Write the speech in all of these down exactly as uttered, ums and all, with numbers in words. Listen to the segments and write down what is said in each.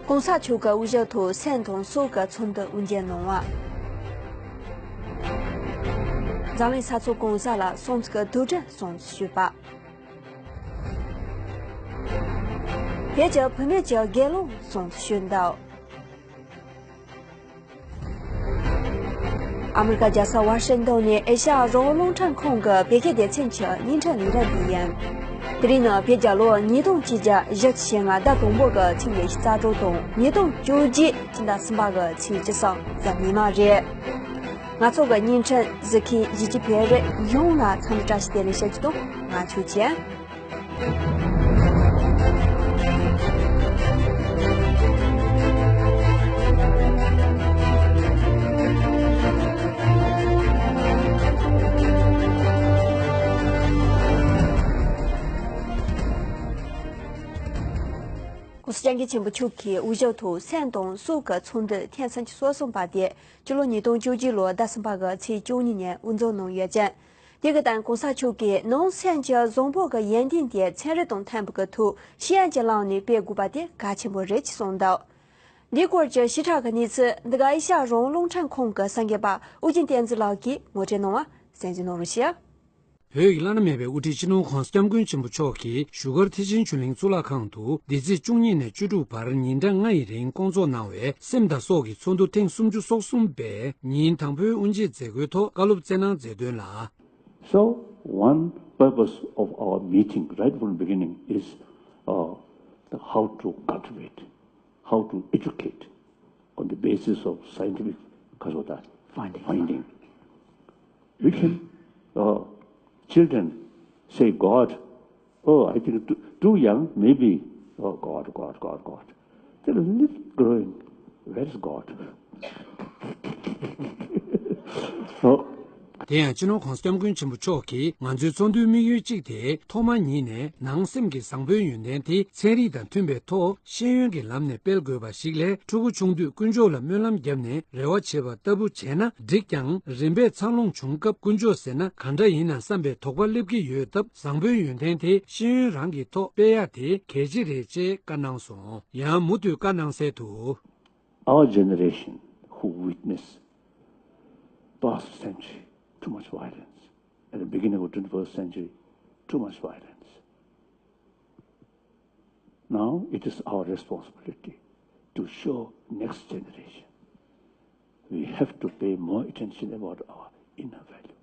༸གོང་ས་མཆོག་གི་དབུ་ཞྭ་ཐོག་སེམས་དང་སྲོག་གི་ཚོགས་འདུ་དབུ་འབྱེད་གནང་བ། འཛམ་གླིང་ས་ཕྱོགས་གང་ས་ལ་སྲོང་བཙན་གྱི་དུས་དྲན་སྲུང་བརྩི་ཞུས་པ། བོད་ཀྱི་བུད་མེད་ཀྱི་དགེ་སློང་སྲུང་བརྩི་ཞུས་འདུག་ཨ་མི་རི་ཀ་རྒྱལ་ས་ཝ་ཤིང་ཏོན་ནས་ཨེ་ཤ་ཡ་རང་དབང་རླུང་འཕྲིན་ཁང་གི་བོད་སྐད་སྡེ་ཚན་གྱི་བརྙན་འཕྲིན་ལས་རིམ་འདི་ཡིན། དེ་རིང་ནི་བོད་རྒྱལ་ལོ་ཉིས་སྟོང་གཅིག་བརྒྱ་བཞི་བཅུ་ཞེ་ལྔ་ཟླ་དང་པོ་གི་ཚེས་ཉི་ཤུ་རྩ་དྲུག་དང་ཉིས་སྟོང་བཅོ་བརྒྱད་ཕྱི་ཟླ་གསུམ་པ་གི་ཚེས་བཅུ་གསུམ་གཟའ་ཉི་མ་རེད། ང་ཚོ་གི་བརྙན་འཕྲིན་གཟིགས་མཁན་གཞིས་བྱེས་བོད་རིགས་ཡོངས་ལ་འཚམས་འདྲི་བཀྲ་ཤིས་བདེ་ལེགས་ཞུ་རྒྱུ་དང་ང་ཆོས་ཅན། ༸གོང་ས་༸སྐྱབས་མགོན་ཆེན་པོ་མཆོག་གིས་དབུ་ཞྭ་ཐོག་སེམས་དང་སྲོག་གི་ཚོགས་འདུ་ཐེངས་སུམ་ཅུ་སོ་གསུམ་པ་དེ་སྤྱི་ལོ་ཉིས་སྟོང་བཅོ་བརྒྱད་ལོའི་ཟླ་གསུམ་པ་གི་ཚེས་བཅུ་གཉིས་ཉིན་དབུ་འཛུགས་གནང་ཡོད་ཅིང་། དེ་གི་སྟེང་༸གོང་ས་མཆོག་གིས་ནང་སེམས་ཀྱི་བཟང་པོ་གི་ཡོན་ཏན་དེ་ཚན་རིག་དང་མཐུན་པ་གི་ཐོག་ཤེས་ཡོན་གྱི་ལམ་ནས་སྤེལ་དགོས་པ་དེ་གལ་ཆེན་པོ་རེད་ཅེས་གསུངས་འདུག་འདིའི་སྐོར་གྱི་ཞིབ་ཕྲ་གི་གནས་ཚུལ་འདི་ག་ཨེ་ཤ་ཡ་རང་དབང་རླུང་འཕྲིན་ཁང་གི་གསར་འགོད་པ་ཨོ་རྒྱན་བསྟན་འཛིན་ལགས་ཀྱིས་ངོ་སྤྲོད་གནང་བ་གསན་གཟིགས་གནང་རོགས་ཞུ། བོད་ཀྱི་བླ་ན་མེད་པའི་དབུ་ཁྲིད་སྤྱི་ནོར་༸གོང་ས་༸སྐྱབས་མགོན་ཆེན་པོ་མཆོག་གིས་བཞུགས་སྒར་ཐེག་ཆེན་ཆོས་གླིང་གཙུག་ལག་ཁང་དུ་འདི་ཚེས་བཅུ་གཉིས་ནས་བཅུ་དྲུག་བར་ཉིན་གྲངས་ལྔ་ཡི་རིང་བསྐོང་ཚོགས་གནང་བའི་སེམས་དང་སྲོག་གི་ཚོགས་འདུ་ཐེངས་སུམ་ཅུ་སོ་གསུམ་པའི་ཉིན་དང་པོའི་དབུ་འབྱེད་མཛད་སྒོའི་ཐོག་བཀའ་སློབ་སྩལ་གནང་མཛད་དོན་ལ། So, one purpose of our meeting right from the beginning is, uh, the how to cultivate, how to educate on the basis of scientific, because of that finding. Finding. We can, uh, children say God, oh, I think too, too young, maybe, oh, God, God, God, God. They're a little growing. Where is God? So, དེ་ཡང་སྤྱི་ནོར་༸གོང་ས་༸སྐྱབས་མགོན་ཆེན་པོ་མཆོག་གིས་ང་ཚོའི་ཚོགས་འདུའི་དམིགས་ཡུལ་གཅིག་དེ་ཐོག་མ་ཉིད་ནས་ནང་སེམས་ཀྱི་བཟང་པོའི་ཡོན་ཏན་དེ་ཚན་རིག་དང་མཐུན་པའི་ཐོག་ཤེས་ཡོན་གྱི་ལམ་ནས་སྤེལ་དགོས་པ་ཞིག་ལས། ཕྲུ་གུ་ཆུང་དུས་དཀོན་མཆོག་ལ་སྨོན་ལམ་བརྒྱབ་ནས་རེ་བ་བྱེད་པ་ལྟ་བུ་བྱས་ན་འགྲིག་ཀྱང་། རིམ་པས་འཚར་ལོངས་བྱུང་སྐབས་དཀོན་མཆོག་ཟེར་ན་ག་འདྲ་ཡིན་ན་བསམ་པའི་དོགས་པ་སླེབས་ཀྱི་ཡོད་སྟབས། བཟང་པོའི་ཡོན་ཏན་དེ་ཤེས་ཡོན་རང་གི་ཐོག་སྤེལ་ཡ་དེ་གལ་ཆེ་རེད་ཅེས་བཀའ་གནང་སོང་། ཡང་མུ་མཐུད་བཀའ་གནང་གསལ་དུ། Our generation who witness past century too much violence, at the beginning of twenty-first century, too much violence. Now it is our responsibility to show next generation. We have to pay more attention about our inner value.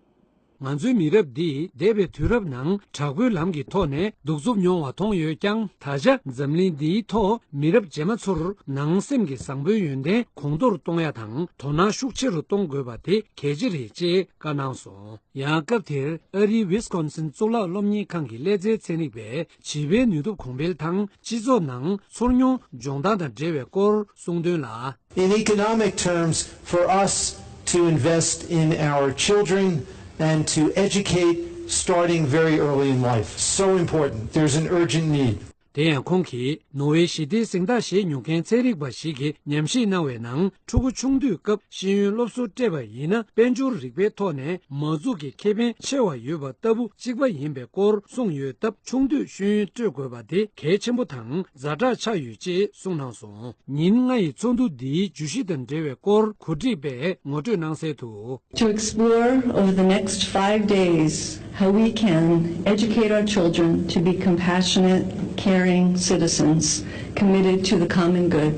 ང་ཚོའི་མི་རབས་འདིས་འདས་པའི་དུས་རབས་ནང་དྲག་པོའི་ལམ་གྱི་ཐོག་ནས་གདུག་རྩུབ་མྱོང་བ་མཐོང་ཡོད་ཀྱང་། ད་ཆ་འཛམ་གླིང་འདིའི་ཐོག་མི་རབས་རྗེས་མ་ཚོར་ནང་སེམས་ཀྱི་བཟང་པོའི་ཡོན་ཏན་གོང་མཐོར་གཏོང་ཡ་དང་དོ་སྣང་ཤུགས་ཆེ་རུ་གཏོང་དགོས་པ་དེ་གལ་ཆེ་རེད་ཅེས་བཀའ་གནང་སོང་། ཡང་སྐབས་དེར་ཨ་རིའི་ཝི་སི་ཀོན་སིན་གཙུག་ལག་སློབ་གཉེར་ཁང་གི་སླད་མཛད་ཚན་རིག་པས་བྱིས་པའི་ནུས་སྟོབས་གོང་འཕེལ་དང་སྤྱི་ཚོགས་ནང་ཚོར་མྱོང་སྦྱོང་སྟངས་དང་འབྲེལ་བའི་སྐོར་གསུངས་དོན་ལ། In economic terms, for us to invest in our children and to educate starting very early in life, so important. There's an urgent need. དེ་ཡང་ཁོང་གིས་ནོར་ཝེ་ཞི་བདེའི་གཟེངས་རྟགས་བཞེས་མྱོང་མཁན་ཚན་རིག་པ་ཞིག་གིས་ཉམས་ཞིབ་གནང་བའི་ནང་། ཕྲུ་གུ་ཆུང་དུས་སྐབས་ཤེས་ཡོན་སློབ་གསོ་སྤྲད་པ་ཡིན་ན། དཔལ་འབྱོར་རིག་པའི་ཐོག་ནས་མ་འཛུགས་ཀྱི་ཁེ་ཕན་ཆེ་བ་ཡོད་པ་ལྟ་བུ་གཅིག་པ་ཡིན་པའི་སྐོར་གསུངས་ཡོད་སྟབས། ཆུང་དུས་ཤེས་ཡོན་སྤྲོད་དགོས་པ་དེ་གལ་ཆེན་པོ་དང་ཛ་དྲག་ཆགས་ཡོད་ཅེས་གསུངས་གནང་སོང་། ཉིན་ལྔ་ཡི་ཚོགས་འདུ་འདིའི་བརྗོད་གཞི་དང་འབྲེལ་བའི་སྐོར་གོ་སྒྲིག་པས་ངོ་སྤྲོད་གནང་གསལ་དུ། To explore over the next five days how we can educate our children to be compassionate, caring citizens committed to the common good.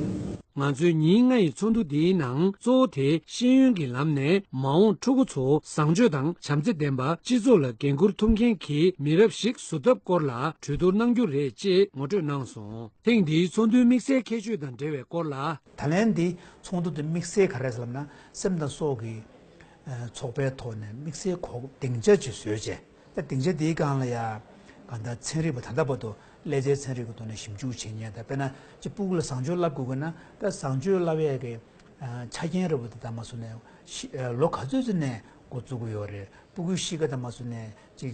ང་ཚོའི་ཉིན་ལྔ་ཡི་ཚོགས་འདུ་འདིའི་ནང་གཙོ་བོ་དེ་ཤེས་ཡོན་གྱི་ལམ་ནས་མ་འོངས་ཕྲུ་གུ་ཚོ་བཟང་སྤྱོད་དང་བྱམས་བརྩེ་ལྡན་པ། སྤྱི་ཚོགས་ལ་འགན་འཁུར་ཐུབ་མཁན་གྱི་མི་རབས་ཤིག་བཟོ་ཐབས་སྐོར་ལ་གྲོས་བསྡུར་གནང་རྒྱུ་རེད་ཅེས་ངོ་སྤྲོད་གནང་སོང་། ཐེངས་འདིའི་ཚོགས་འདུའི་དམིགས་བསལ་ཁྱད་ཆོས་དང་འབྲེལ་བའི་སྐོར་ལ། ད་ལན་འདི་ཚོགས་འདུ་དེ་དམིགས་བསལ་ག་རེ་ཟེར་ལབ་ན། སེམས་དང་སྲོག་གི་ཚོགས་པའི་ཐོག་ནས་དམིགས་བསལ་གོ་སྐབས་སྡིངས་ཆ་ཅིག་བཟོས་བྱས། ད་སྡིངས་ཆ་འདིའི་སྒང་ལ་ཡ་གང་ལྟར་ཚན་རིག་པ་ད་ལྟ་བར་དུ་ཀླད་རྩའི་ཚན་རིག་གི་ཐོག་ནས་ཞིབ་འཇུག་བྱེད་མཁན། ད་དཔེར་ན་ཅིག་སྤུ་གུ་ལ་བཟང་སྤྱོད་བསླབ་དགོས་ཀྱི་ན། ད་བཟང་སྤྱོད་བསླབ་ཡས་ཀྱི་ཆ་རྐྱེན་རེ་བ་དེ་ད་མ་སུ་ནས་ཤི་ལོ་ག་ཚོད་ཙམ་ནས་འགོ་བཙུགས་ཀྱི་ཡོད་རེད། སྤུ་གུའི་གཤིས་ཀ་ད་མ་སུ་ནས་ཅིག་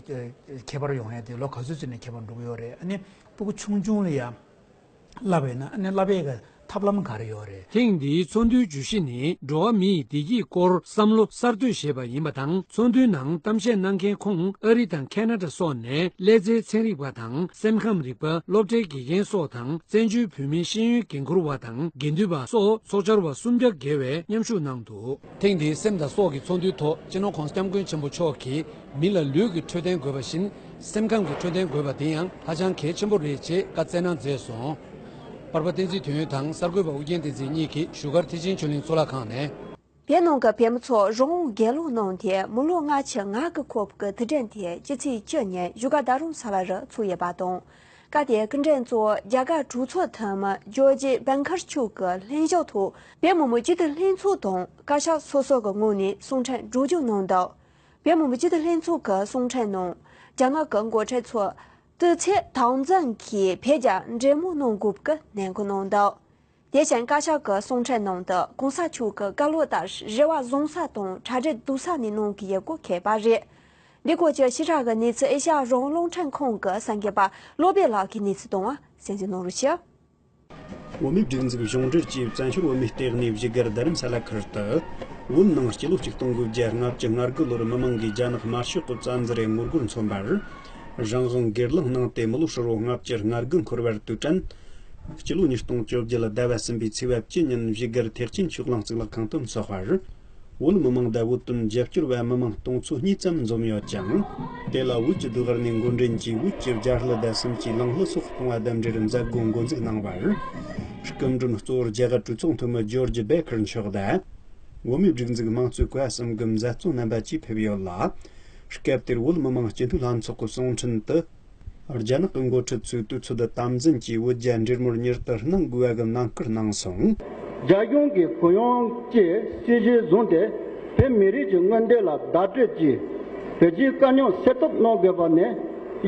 ཁྱད་པར་ཡོང་ཡས་དེ་ལོ་ག་ཚོད་ཙམ་ནས་ཁྱད་པར་འགྲོ་གི་ཡོད་རེད། ཨ་ནི་སྤུ་གུ་ཆུང་ཆུང་ལ་ཡ་བསླབ་པས་ན། ཨ་ནི་བསླབ་པའི་ག་ ཐབས་ལམ་ག་རེ་ཡོད་རེད། ཐེངས་འདིའི་ཚོགས་འདུའི་བརྗོད་གཞི་ནི་འགྲོ་བ་མིའི་བདེ་སྐྱིད་སྐོར་བསམ་བློ་གསར་གཏོད་ཞེས་པ་ཡིན་པ་དང་། ཚོགས་འདུའི་ནང་གཏམ་བཤད་གནང་མཁན་ཁོངས་ཨ་རི་དང་ཁེ་ན་ཌ་སོགས་ནས་ཀླད་རྩའི་ཚན་རིག་པ་དང་སེམས་ཁམས་རིག་པ། སློབ་གྲྭའི་དགེ་རྒན་སོགས་དང་། བཙན་བྱོལ་བོད་མིའི་ཤེས་ཡོན་འགན་འཁུར་བ་དང་འགན་འདུས་པ་སོགས་ཚོགས་བཅར་བ་སུམ་བརྒྱ་བརྒལ་བས་མཉམ་ཞུགས་གནང་འདུག། ཐེངས་འདིའི་སེམས་དང་སྲོག་གི་ཚོགས་འདུའི་ཐོག་སྤྱི་ནོར་༸གོང་ས་༸སྐྱབས་མགོན་ཆེན་པོ་མཆོག་གིས། མི་ལ་ལུས་ཀྱི་འཕྲོད་བསྟེན་དགོས་པ་བཞིན། སེམས་ཁམས་ཀྱི་འཕྲོད་བསྟེན་དགོས་པ་དེ་ཡང་ཧ་ཅང་གལ་ཆེན་པོ་རེད་ཅེས་བཀའ་སྩལ་གནང་མཛད་སོང་། པར་པ་བསྟན་འཛིན་དོན་ཡོད་དང་གསར་འགོད་པ་ཨུ་རྒྱན་བསྟན་འཛིན་གཉིས་ཀྱིས་བཞུགས་སྒར་ཐེག་ཆེན་ཆོས་གླིང་གཙུག་ལག་ཁང་ནས། བོད་ནང་གི་བོད་མི་ཚོ་རང་དབང་སྒེར་ལངས་གནང་སྟེ་མི་ལོ་ལྔ་བཅུ་ང་དགུ་འཁོར་བའི་དུས་དྲན་དེ་སྤྱི་ཚེས་བཅུ་ཉིན་བཞུགས་སྒར་རྡ་རམ་ས་ལ་རུ་ཚོགས་ཡོད་པ་དང་། སྐབས་དེའི་སྐུ་མགྲོན་གཙོ་བོ་རྒྱ་གར་གྲོས་ཚོགས་འཐུས་མི་ཇོརྗ་བྷན་ཁར་མཆོག་གི་ལྷན་ཞུགས་ཐོག་བོད་མི་མང་སྤྱི་འཐུས་ལྷན་ཚོགས་དང་བཀའ་ཤག་སོ་སོ་གི་ངོས་ནས་གསུང་འཕྲིན་སྒྲོག་སྦྱང་གནང་འདུག། བོད་མི་མང་སྤྱི་འཐུས་ལྷན་ཚོགས་ཀྱི་གསུང་འཕྲིན་ནང་། རྒྱ་ནག་གི་འགོ་ཁྲིད་ཚོས་ཏུའུ་ཚེ་ཐའོ་ཙན་གྱིས་བོད་རྒྱ་འབྲེལ་མོལ་གནང་དགོས་པའི་ནན་སྐུལ་གནང་འདུག། དེ་བཞིན་བཀའ་ཤག་གི་གསུང་འཕྲིན་ནང་དུ་གོང་ས་མཆོག་གིས་བཀའ་སློབ་ལྟར་རེ་བ་བཟང་ས་དང་གྲ་སྒྲིག་སྡུག་ས་ནས་གནང་གི་ཡོད་སྐོར་འཁོད་པ་རེད། འདི་སྐོར་གྱི་ཞིབ་ཕྲ་གི་གནས་ཚུལ་ཨེ་ཤ་ཡ་རང་དབང་རླུང་འཕྲིན་ཁང་གི་གསར་འགོད་པ་བློ་བྷེ་ལགས་ཀྱིས་གནས་ཚུལ་བཏང་བ་གསན་གཟིགས་གནང་རོགས་ཞུ། བོད་མིའི་སྒྲིག་འཛུགས་གཞུང་འབྲེལ་གྱིས་བཙན་བྱོལ་བོད་མིའི་ལྟེ་གནས་བཞུགས་སྒར་རྡ་རམ་ས་ལ་ཁུལ་དུ། བོད་ནང་སྤྱི་ལོ་ཆིག་སྟོང་དགུ་བརྒྱ་ལྔ་བཅུ་ང་དགུ་ལོར་མི་མང་གིས་རྒྱ་ནག་དམར་ཤོག་གི་བཙན་འཛུལ་རེ་ངོ་རྒོལ་མཚོན་པར། རང་དབང་སྒེར་ལངས་གནང་སྟེ་མི་ལོ་ཧྲིལ་བོ་ལྔ་བཅུ་ང་དགུ་འཁོར་བར་དུས་དྲན། སྤྱི་ལོ་ཉིས་སྟོང་བཅོ་བརྒྱད་ཟླ་བ་གསུམ་པའི་ཚེས་པ་བཅུ་ཉིན་བཞུགས་སྒར་ཐེག་ཆེན་ཆོས་གླིང་གཙུག་ལག་ཁང་དུ་འཚོགས་པར། བོད་མི་མང་དང་བོད་དོན་རྒྱབ་སྐྱོར་བ་མི་མང་སྟོང་ཚོ་གཉིས་ཙམ་འཛོམས་ཡོད་ཅིང་། དེ་ལ་བོད་ཀྱི་སྡོད་སྒར་ནས་འགོ་འདྲེན་གྱིས་བོད་ཀྱི་བརྒྱ་ལྷུ་དང་གསུམ་གྱི་གླིང་ལྷུ་སོགས་སྟོང་བ་དང་འབྲེལ་མཛད་སྒོ་འགོ་འཛུགས་གནང་བར། སྐུ་མགྲོན་གཙོ་བོར་རྒྱ་གར་གྲོས་ཚོགས་འཐུས་མི་ཇོརྗ་བྷེ་ཁར་མཆོག་དང་། བོད་མིའི་སྒྲིག་འཛུགས་དམངས་གཙོའི་བཀའ་གསུམ་གྱི་མཛད་གཙོ་རྣམ་པ་བཅས་ཕེབས་ཡོད་ལ། སྐབས་དེར་བོད་མི་མང་སྤྱི་འཐུས་ལྷན་ཚོགས་ཀྱི་གསུང་འཕྲིན་དུ། རྒྱ་ནག་གི་འགོ་ཁྲིད་ཚོས་དུས་ཚོད་དམ་འཛིན་གྱིས་བོད་རྒྱ་འབྲེལ་མོལ་མྱུར་དུ་གནང་དགོས་པ་གི་ནན་སྐུལ་གནང་སོང་། རྒྱ་གཞུང་གིས་གུ་ཡངས་ཀྱི་སྲིད་བྱུས་བཟུང་སྟེ། བོད་མི་རིགས་ཀྱི་མངོན་འདོད་ལ་བརྡ་སྤྲོད་ཀྱིས། བོད་སྤྱིའི་དཀའ་རྙོག་སེལ་ཐབས་གནང་དགོས་པ་ནི་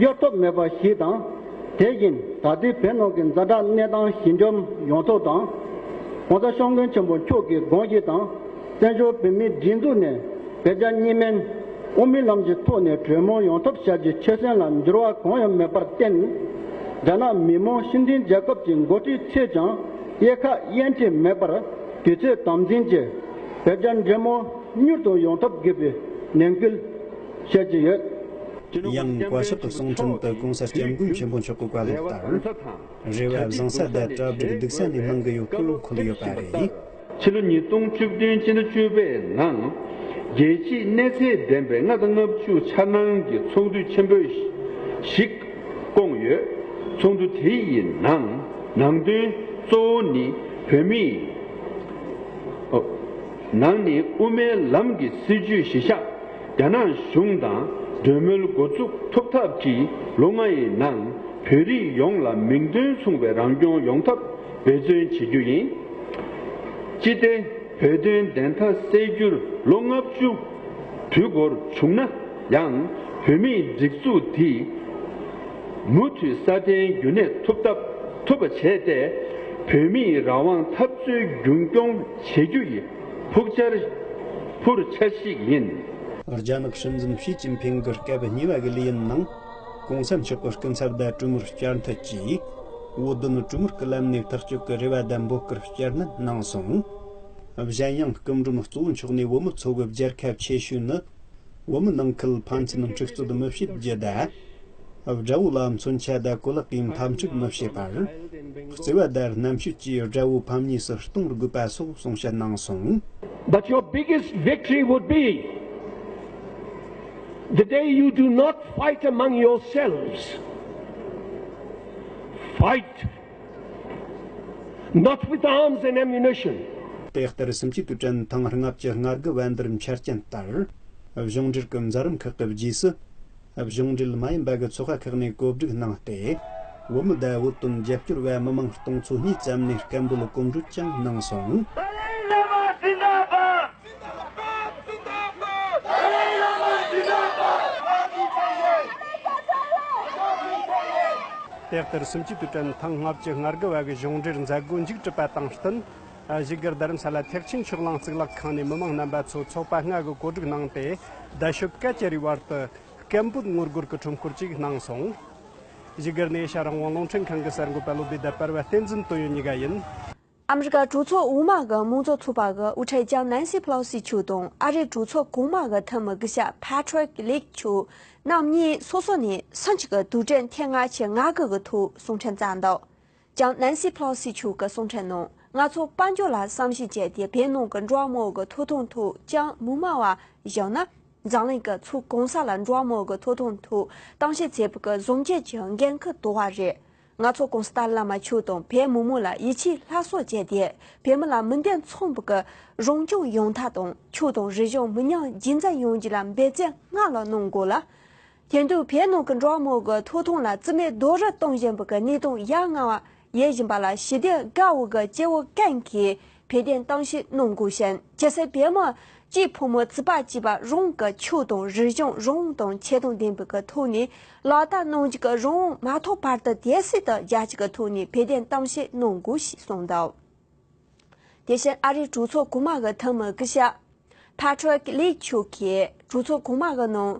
གཡོལ་ཐབས་མེད་པ་ཞིག་དང་། དེ་བཞིན་ད་ལྟའི་བོད་ནང་གི་ཛ་དྲག་གནས་སྟངས་ཞི་འཇགས་ཡོང་ཐབས་དང་། ༸གོང་ས་༸སྐྱབས་མགོན་ཆེན་པོ་མཆོག་གི་དགོངས་གཞི་དང་། བཙན་བྱོལ་བོད་མིའི་སྒྲིག་འཛུགས་ནས་བོད་རྒྱ་གཉིས་སྨན་དབུ་མའི་ལམ་གྱི་ཐོག་ནས་གྲོས་མོལ་ཡོང་ཐབས་བྱ་རྒྱུའི་ཆོད་སེམས་ལ་འགྱུར་བ་གང་ཡང་མེད་པར་བརྟེན། རྒྱ་ནག་མི་དམངས་སྤྱི་མཐུན་རྒྱལ་ཁབ་ཀྱི་འགོ་ཁྲིད་ཚོས་ཀྱང་དབྱེ་ཁ་དབྱེ་འབྱེད་མེད་པར་དུས་ཚོད་དམ་འཛིན་གྱིས་བོད་རྒྱ་འབྲེལ་མོལ་མྱུར་དུ་ཡོང་ཐབས་དགོས་པའི་ནན་སྐུལ་བྱེད་ཀྱི་ཡོད། ཡང་བཀའ་ཤག་གི་གསུང་འཕྲིན་དུ་༸གོང་ས་༸སྐྱབས་མགོན་ཆེན་པོ་མཆོག་གི་བཀའ་སློབ་ལྟར། རེ་བ་བཟང་ས་དང་གྲ་སྒྲིག་སྡུག་ས་ནས་གནང་གི་ཡོད་སྐོར་འཁོད་ཡོད་པ་རེད། ཕྱི་ལོ་ཉིས་སྟོང་བཅུ་བདུན་ཕྱི་ཟླ་བཅུ་པའི་ནང་རྒྱལ་སྤྱིའི་གནས་ཚད་ལྡན་པའི་ལྔ་དང་ལྔ་བཅུ་འཆར་སྣང་གི་ཚོགས་འདུ་ཆེན་པོ་ཞིག་བསྐོངས་ཡོད། ཚོགས་འདུ་དེ་ཡི་ནང་ནང་དོན་གཙོ་བོ་ནི་བོད་མིའི་ནང་ནས་དབུ་མའི་ལམ་གྱི་སྲིད་བྱུས་གཞི་བཞག་རྒྱ་ནག་གཞུང་དང་གྲོས་མོལ་འགོ་འཛུགས་ཐུབ་ཐབས་ཀྱི་ལོ་ལྔ་ཡི་ནང་བོད་རིགས་ཡོངས་ལ་མིང་དོན་མཚུངས་པའི་རང་སྐྱོང་ཡོང་ཐབས་འབད་བརྩོན་བྱེད་རྒྱུ་ཡིན། ཅི་སྟེ་བོད་དོན་བདེན་མཐའ་གསལ་རྒྱུར་ལོ་ལྔ་བཅུ་དུས་འགོར་བྱུང་ན་ཡང་བོད་མིའི་སྒྲིག་འཛུགས་འདི་མུ་མཐུད་སྲ་བརྟན་རྒྱུན་གནས་ཐུབ་ཐབས་ཐུབ་པ་བྱས་ཏེ། བོད་མིའི་རང་དབང་འཐབ་རྩོད་རྒྱུན་སྐྱོང་བྱེད་རྒྱུ་ཡི་ཕུགས་འཆར་ཕུར་འཆར་གཞི་ཡིན། རྒྱ་ནག་སྲིད་འཛིན་ཞི་ཅིན་ཕིང་གི་སྐབས་གཉིས་པ་གི་ལས་ཡུན་ནང་། ༸གོང་ས་མཆོག་གི་སྐུ་ཚབ་དང་གྲོས་མོལ་བསྐྱར་མཐུད་ཀྱིས། བོད་དོན་གྲོས་མོལ་གྱི་ལམ་ནས་ཐག་གཅོད་ཀྱི་རེ་བ་དང་འབོད་སྐུལ་བསྐྱར་ནན་གནང་སོང་། གཞན་ཡང་སྐུ་མགྲོན་གཙོ་བོ་མཆོག་ནས་བོད་མི་ཚོ་གི་རྒྱལ་ཁ་ཆེ་ཤོས་ནི། བོད་མི་ནང་ཁུལ་ཕན་ཚུན་འཁྲུག་རྩོད་མི་བྱེད་རྒྱུ་དང་། དགྲ་བོ་ལ་མཚོན་ཆ་དང་གོ་ལག་གིས་འཐབ་འཁྲུག་མི་བྱེད་པར། བརྩེ་བ་དང་རྣམ་དཔྱོད་ཀྱིས་དགྲ་བོ་ཕམ་ཉེས་སུ་གཏོང་དགོས་པ་སོགས་གསུང་བཤད་གནང་སོང་། But your biggest victory would be the day you do not fight among yourselves. Fight not with arms and ammunition. དེ་ལྟར་གསུམ་བཅུའི་དུས་དྲན་ཐེངས་ལྔ་བཅུ་ང་དགུ་བ་འདིར་འཆར་ཅན་ལྟར། གཞུང་འབྲེལ་གྱི་མཛད་རིམ་ཁག་གི་རྗེས་སུ། གཞུང་འབྲེལ་མ་ཡིན་པ་གི་ཚོགས་པ་ཁག་ནས་གོ་སྒྲིག་གནང་སྟེ། བོད་མི་དང་བོད་དོན་རྒྱབ་སྐྱོར་བ་མི་མང་སྟོང་ཚོ་གཉིས་ཙམ་ནས་སྐད་འབོད་གོམ་བགྲོད་ཀྱང་གནང་སོང་། དེ་ལྟར་གསུམ་བཅུའི་དུས་དྲན་ཐེངས་ལྔ་བཅུ་ང་དགུ་བ་གི་གཞུང་འབྲེལ་མཛད་སྒོ་མཇུག་གྲུབ་པ་དང་བསྟུན། བཞུགས་སྒར་རྡ་རམ་ས་ལ་ཐེག་ཆེན་ཆོས་གླིང་གཙུག་ལག་ཁང་ནས་མི་མང་རྣམ་པ་ཚོ་ཚོགས་པ་ལྔ་གི་གོ་སྒྲིག་གནང་སྟེ། རྡ་ཤོད་ཀ་ཅ་རི་བར་དུ་སྐད་འབོད་ངོ་རྒོལ་གྱི་ཁྲོམ་སྐོར་ཅིག་གནང་སོང་། བཞུགས་སྒར་ནས་ཨེ་ཤ་རང་དབང་རླུང་འཕྲིན་ཁང་གི་གསར་འགོད་པ་བློ་བདེ་དང་པར་བ་བསྟན་འཛིན་དོན་ཡོད་གཉིས་ཀ་ཡིན། ཨ་མི་རི་ཀ་གྲོས་ཚོགས་འོག་མ་གི་དམངས་གཙོ་ཚོགས་པ་གི་དབུ་ཁྲིད་ལྕམ་ནན་སི་པེ་ལོ་སི་མཆོག་དང་ཨ་རིའི་གྲོས་ཚོགས་གོང་མ་གི་འཐུས་མི་སྐུ་ཞབས་ཕ་ཁྲིག་ལིག་མཆོག་རྣམ་གཉིས་སོ་སོ་ནས་སང་ཉིན་གྱི་དུས་དྲན་ཐེངས་ལྔ་བཅུ་ང་དགུ་གི་ཐོག་གསུང་འཕྲིན་བསྩལ་འདུག་ལྕམ་ནན་སི་པེ་ལོ་སི་མཆོག་གིས་གསུང་འཕྲིན་ནང་ང་ཚོ་དཔལ་འབྱོར་ལ་བསམ་གཞིག་བྱས་ཏེ་བོད་ནང་གི་འགྲོ་བ་མང་བོ་གི་ཐོབ་ཐང་ཐོག་ཅང་མི་སྨྲ་བ་བཞག་ན། འཛམ་གླིང་གི་ཕྱོགས་གང་ས་ལ་འགྲོ་བ་མང་བོ་གི་ཐོབ་ཐང་ཐོག་གཏམ་བཤད་བྱེད་པའི་གི་བཟང་སྤྱོད་ཀྱི་འགན་ཁུར་དོར་བ་རེད། ང་ཚོ་༸གོང་ས་ཏཱ་ལའི་བླ་མ་མཆོག་དང་བོད་མི་མང་ལ་ཡིད་ཆེས་སླར་གསོ་བྱས་ཏེ་བོད་མི་ལ་མི་འདོད་མཚུངས་པའི་གི་རང་སྐྱོང་ཡོང་ཐབས་དང་ཆོས་དང་རིག་གཞུང་མི་ཉམས་རྒྱུན་འཛིན་ཡོང་རྒྱུ་ལ་འབད་བརྩོན་སྔར་ལས་གནང་དགོས་ལ། དེང་དུས་བོད་ནང་གི་འགྲོ་བ་མང་བོ་གི་ཐོབ་ཐང་ལ་རྩིས་མེད་རྡོག་རོལ་གཏོང་བཞིན་པའི་གི་གནས་སྟངས་ཡ་ང་བ་ཡལ་བཞིན་པ་ལ་ཞི་བདེ་དགའ་བོ་གི་སྐྱེ་བོ་ཀུན་གྱིས་བོད་དོན་གཏམ་བཤད་གནང་དགོས་ཤིང་། ཇི་སྲིད་བོད་མི་གཅིག་ཕོ་མོ་རྩིས་པ་གཅིག་པ་རང་གི་ཆོས་དང་རིག་གཞུང་རང་དབང་དང་ཆེ་མཐོང་ལྡན་པའི་གི་ཐོག་ནས་ལག་བསྟར་གནང་རྒྱུ་གི་རང་དབང་མ་ཐོབ་བར་དུ་དེ་སྲིད་དུ་རྒྱལ་སྤྱི་གི་ཐོག་ནས་བོད་དོན་གཏམ་བཤད་གནང་དགོས་ཞེས་གསུངས་འདུག་དེ་བཞིན་ཨ་རིའི་གྲོས་ཚོགས་གོང་མ་གི་འཐུས་མི་སྐུ་ཞབས་ཕ་ཁྲིག་ལིག་མཆོག་གིས་གྲོས་ཚོགས་གོང་མ་གི་ནང་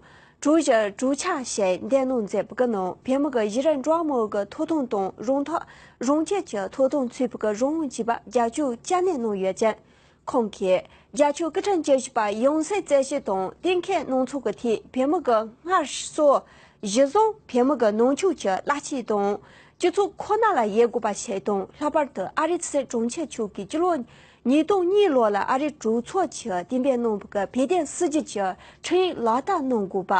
གྲོས་གཞི་གྲོས་འཆར་ཞིག་འདེམས་གནང་མཛད་པ་གི་ནང་བོད་མི་གི་གཞི་རིམ་འགྲོ་བ་མང་བོ་གི་ཐོབ་ཐང་དང་རང་ཐག་རང་བཅད་ཀྱི་ཐོབ་ཐང་ཚུད་པའི་གི་རང་དབང་བྱེད་པར་རྒྱབ་སྐྱོར་བཅངས་ནས་གནང་ཡོད་ཅིང་། ཁོང་གིས་རྒྱལ་སྤྱིའི་སྐུ་ཕྲེང་བཅུ་བཞི་པ་ཡང་སྲིད་རྩད་གཅོད་དང་གཏན་འཁེལ་གནང་ཕྱོགས་ཀྱི་ཐད་བོད་མི་གི་སྔར་སྲོལ་གཞིར་བཟུང་བོད་མི་གི་ནང་ཆོས་ཀྱི་བླ་སྤྱི་དང་སྤྱི་ཚོགས་ཁོ་ན་ལ་ཡོད་དགོས་པ་ཞིག་དང་། ལྷག་པར་དུ་ཨ་རིའི་ཕྱི་སྲིད་དྲུང་ཆེ་མཆོག་གིས་སྤྱི་ལོ་ཉིས་སྟོང་གཉིས་ལོ་ལ་ཨ་རིའི་གྲོས་ཚོགས་ཀྱིས་གཏན་འབེབས་གནང་བའི་བོད་དོན་སྲིད་བྱུས་ཀྱི་ཁྲིམས་ཡིག་ལག་བསྟར་གནང་དགོས་པ།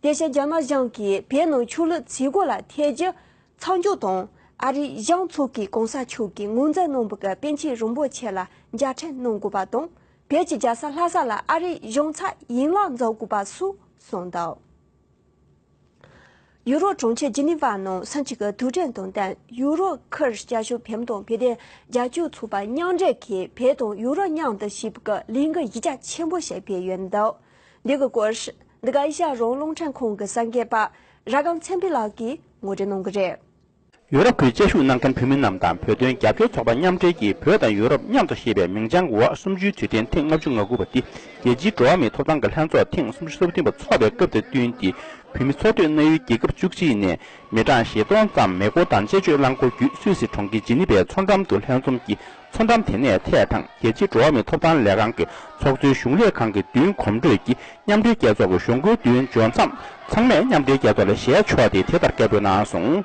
དེ་བཞིན་རྒྱ་ནག་གཞུང་གིས་བོད་ནང་ཆོས་ལུགས་བྱེད་སྒོ་ལ་ཐེ་ཇུས་མཚམས་འཇོག་དང་། ཨ་རིའི་གཞུང་ཚོགས་ཀྱིས་གོང་ས་མཆོག་གིས་ངོས་འཛིན་གནང་བའི་པཎ་ཆེན་རིན་པོ་ཆེ་ལ་མཇལ་འཕྲད་གནང་དགོས་པ་དང་། བོད་ཀྱི་རྒྱལ་ས་ལྷ་ས་ལ་ཨ་རིའི་གཞུང་ཚབ་ཡན་ལག་འཛུགས་དགོས་པ་སོགས་གསུངས་འདུག་ཡུ་རོབ་གྲོང་ཁྱེར་ཇི་ནི་ཝ་ནང་སང་ཉིན་གྱི་དུས་དྲན་དང་བསྟུན་ཡུ་རོབ་ཁུལ་བསྐྱར་ཞིབ་བོད་མི་དང་བོད་དོན་རྒྱབ་སྐྱོར་ཚོགས་པ་མཉམ་འབྲེལ་གྱིས་བོད་དང་ཡུ་རོབ་མཉམ་དུ་ཞེས་པའི་ལས་འགུལ་གཞི་རྒྱ་ཆེན་པོ་ཞིག་སྤེལ་ཡོད་འདུག་འདི་གི་སྐོར་འདི་ག་ཨེ་ཤ་ཡ་རང་དབང་རླུང་འཕྲིན་ཁང་གི་གསར་འགོད་པ་ར་སྒམ་ཚེ་འཕེལ་ལགས་ཀྱིས་ངོ་སྤྲོད་གནང་གི་རེད། ཡུ་རོབ་ཁུལ་བཅའ་བཞུགས་གནང་མཁན་བོད་མི་རྣམས་དང་བོད་དོན་རྒྱབ་སྐྱོར་ཚོགས་པ་མཉམ་འབྲེལ་གྱིས་བོད་དང་ཡུ་རོབ་མཉམ་དུ་ཞེས་པའི་མིང་བྱང་འོག་གསུམ་བཅུའི་དུས་དྲན་ཐེངས་ལྔ་བཅུ་ང་དགུ་པ་འདི་རྒྱལ་སྤྱིའི་འགྲོ་བ་མིའི་ཐོབ་ཐང་གི་ལྷན་ཚོགས་ཐེངས་སུམ་ཅུ་སོ་བདུན་པ་འཚོགས་པའི་སྐབས་དང་བསྟུན་ཏེ། བོད་མི་འཚོ་སྡོད་གནང་ཡུལ་རྒྱལ་ཁབ་བཅུ་གཅིག་ནས་མི་གྲངས་བཞི་སྟོང་ཙམ་མེ་འཁོར་དང་སྤྱི་སྤྱོད་རླངས་འཁོར་བརྒྱུད་སུད་སི་གྲོང་ཁྱེར་ཇི་ནི་ཝའི་མཚོ་འགྲམ་དུ་ལྷན་འཛོམས་ཀྱིས། མཚོ་འགྲམ་དེ་ནས་ཐད་དང་རྒྱལ་སྤྱིའི་འགྲོ་བ་མིའི་ཐོབ་ཐང་ལས་ཁང་གི་ཚོགས་གཙོའི་གཞུང་ལས་ཁང་གི་མདུན་གོམ་བགྲོད་ཀྱིས་མཉམ་འབྲེལ་རྒྱལ་ཚོགས་ཀྱི་གཞུང་སྒོའི་མདུན་འབྱོར་མཚམས། ཚང་མས་མཉམ་འབྲེལ་རྒྱལ་ཚོགས་ལ་ཞལ་ཕྱོགས་ཏེ་དེ་ལྟར་སྐད་འབོད་གནང་སོང་།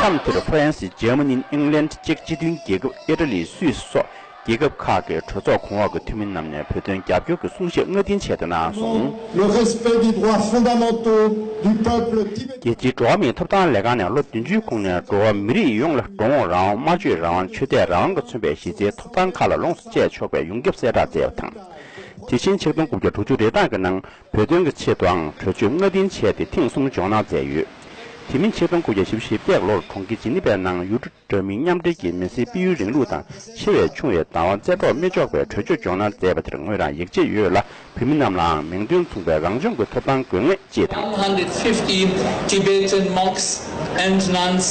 མཚམས་དེར་ཧྥ་རན་སི། འཇར་མ་ནི། ཨིང་ལན། ཅེཀ་སྤྱི་མཐུན་རྒྱལ་ཁབ། ཨི་ཊ་ལི། སུད་སི་སོགས། རྒྱལ་ཁབ་ཁག་གི་གྲོས་ཚོགས་གོང་འོག་གི་འཐུས་མི་རྣམས་ནས་བོད་དོན་རྒྱབ་སྐྱོར་གྱི་གསུང་བཤད་སྔ་རྟིང་བྱས་ཏེ་གནང་སོང་། Le respect des droits fondamentaux du peuple tibétain. རྒྱལ་སྤྱིའི་འགྲོ་བ་མིའི་ཐོབ་ཐང་ལས་ཁང་ནས་ལོ་བདུན་ཅུའི་གོང་ནས་འགྲོ་བ་མི་རིགས་ཡོངས་ལ་འགྲོ་འོང་རང་དབང་། སྨྲ་བརྗོད་རང་དབང་། ཆོས་དད་རང་དབང་གིས་མཚོན་པའི་གཞི་རྩའི་ཐོབ་ཐང་ཁག་ལ་ལོངས་སུ་སྤྱད་ཆོག་པའི་ཡོངས་ཁྱབ་གསལ་བསྒྲགས་མཛད་པ་དང་། དེ་བཞིན་ཆིག་སྟོང་དགུ་བརྒྱ་དྲུག་ཅུ་རེ་གྲངས་ཀྱི་ནང་བོད་དོན་གྱི་ཆེད་དུའང་གྲོས་ཆོད་སྔ་རྟིང་བྱས་ཏེ་ཐེངས་གསུམ་འཇོག་གནང་མཛད་ཡོད། དེ་མིན་ཆིག་སྟོང་དགུ་བརྒྱ་བཞི་བཅུ་ཞེ་བརྒྱད་ལོར་གྲོང་ཁྱེར་ཇི་ནི་ཝའི་ནང་ཡུལ་གྲུ་འདྲ་མིན་མཉམ་འབྲེལ་གྱིས་མི་སེར་སྤེལ་ཡུལ་རིང་ལུགས་དང་ཆེ་བའི་ཆུང་བའི་བདག་དབང་རྩེ་གྲོགས་མི་འཇོག་པའི་གྲོས་ཆོད་འཇོག་གནང་མཛད་པ་དེར་ངོས་རང་ཡིད་ཆེས་ཡོད་ལ། བོད་མི་རྣམས་ལའང་མིང་དོན་མཚུངས་པའི་རང་སྐྱོང་གི་ཐོབ་ཐང་དགོས་ངེས་ཅེས་དང་། One hundred fifty Tibetan monks and nuns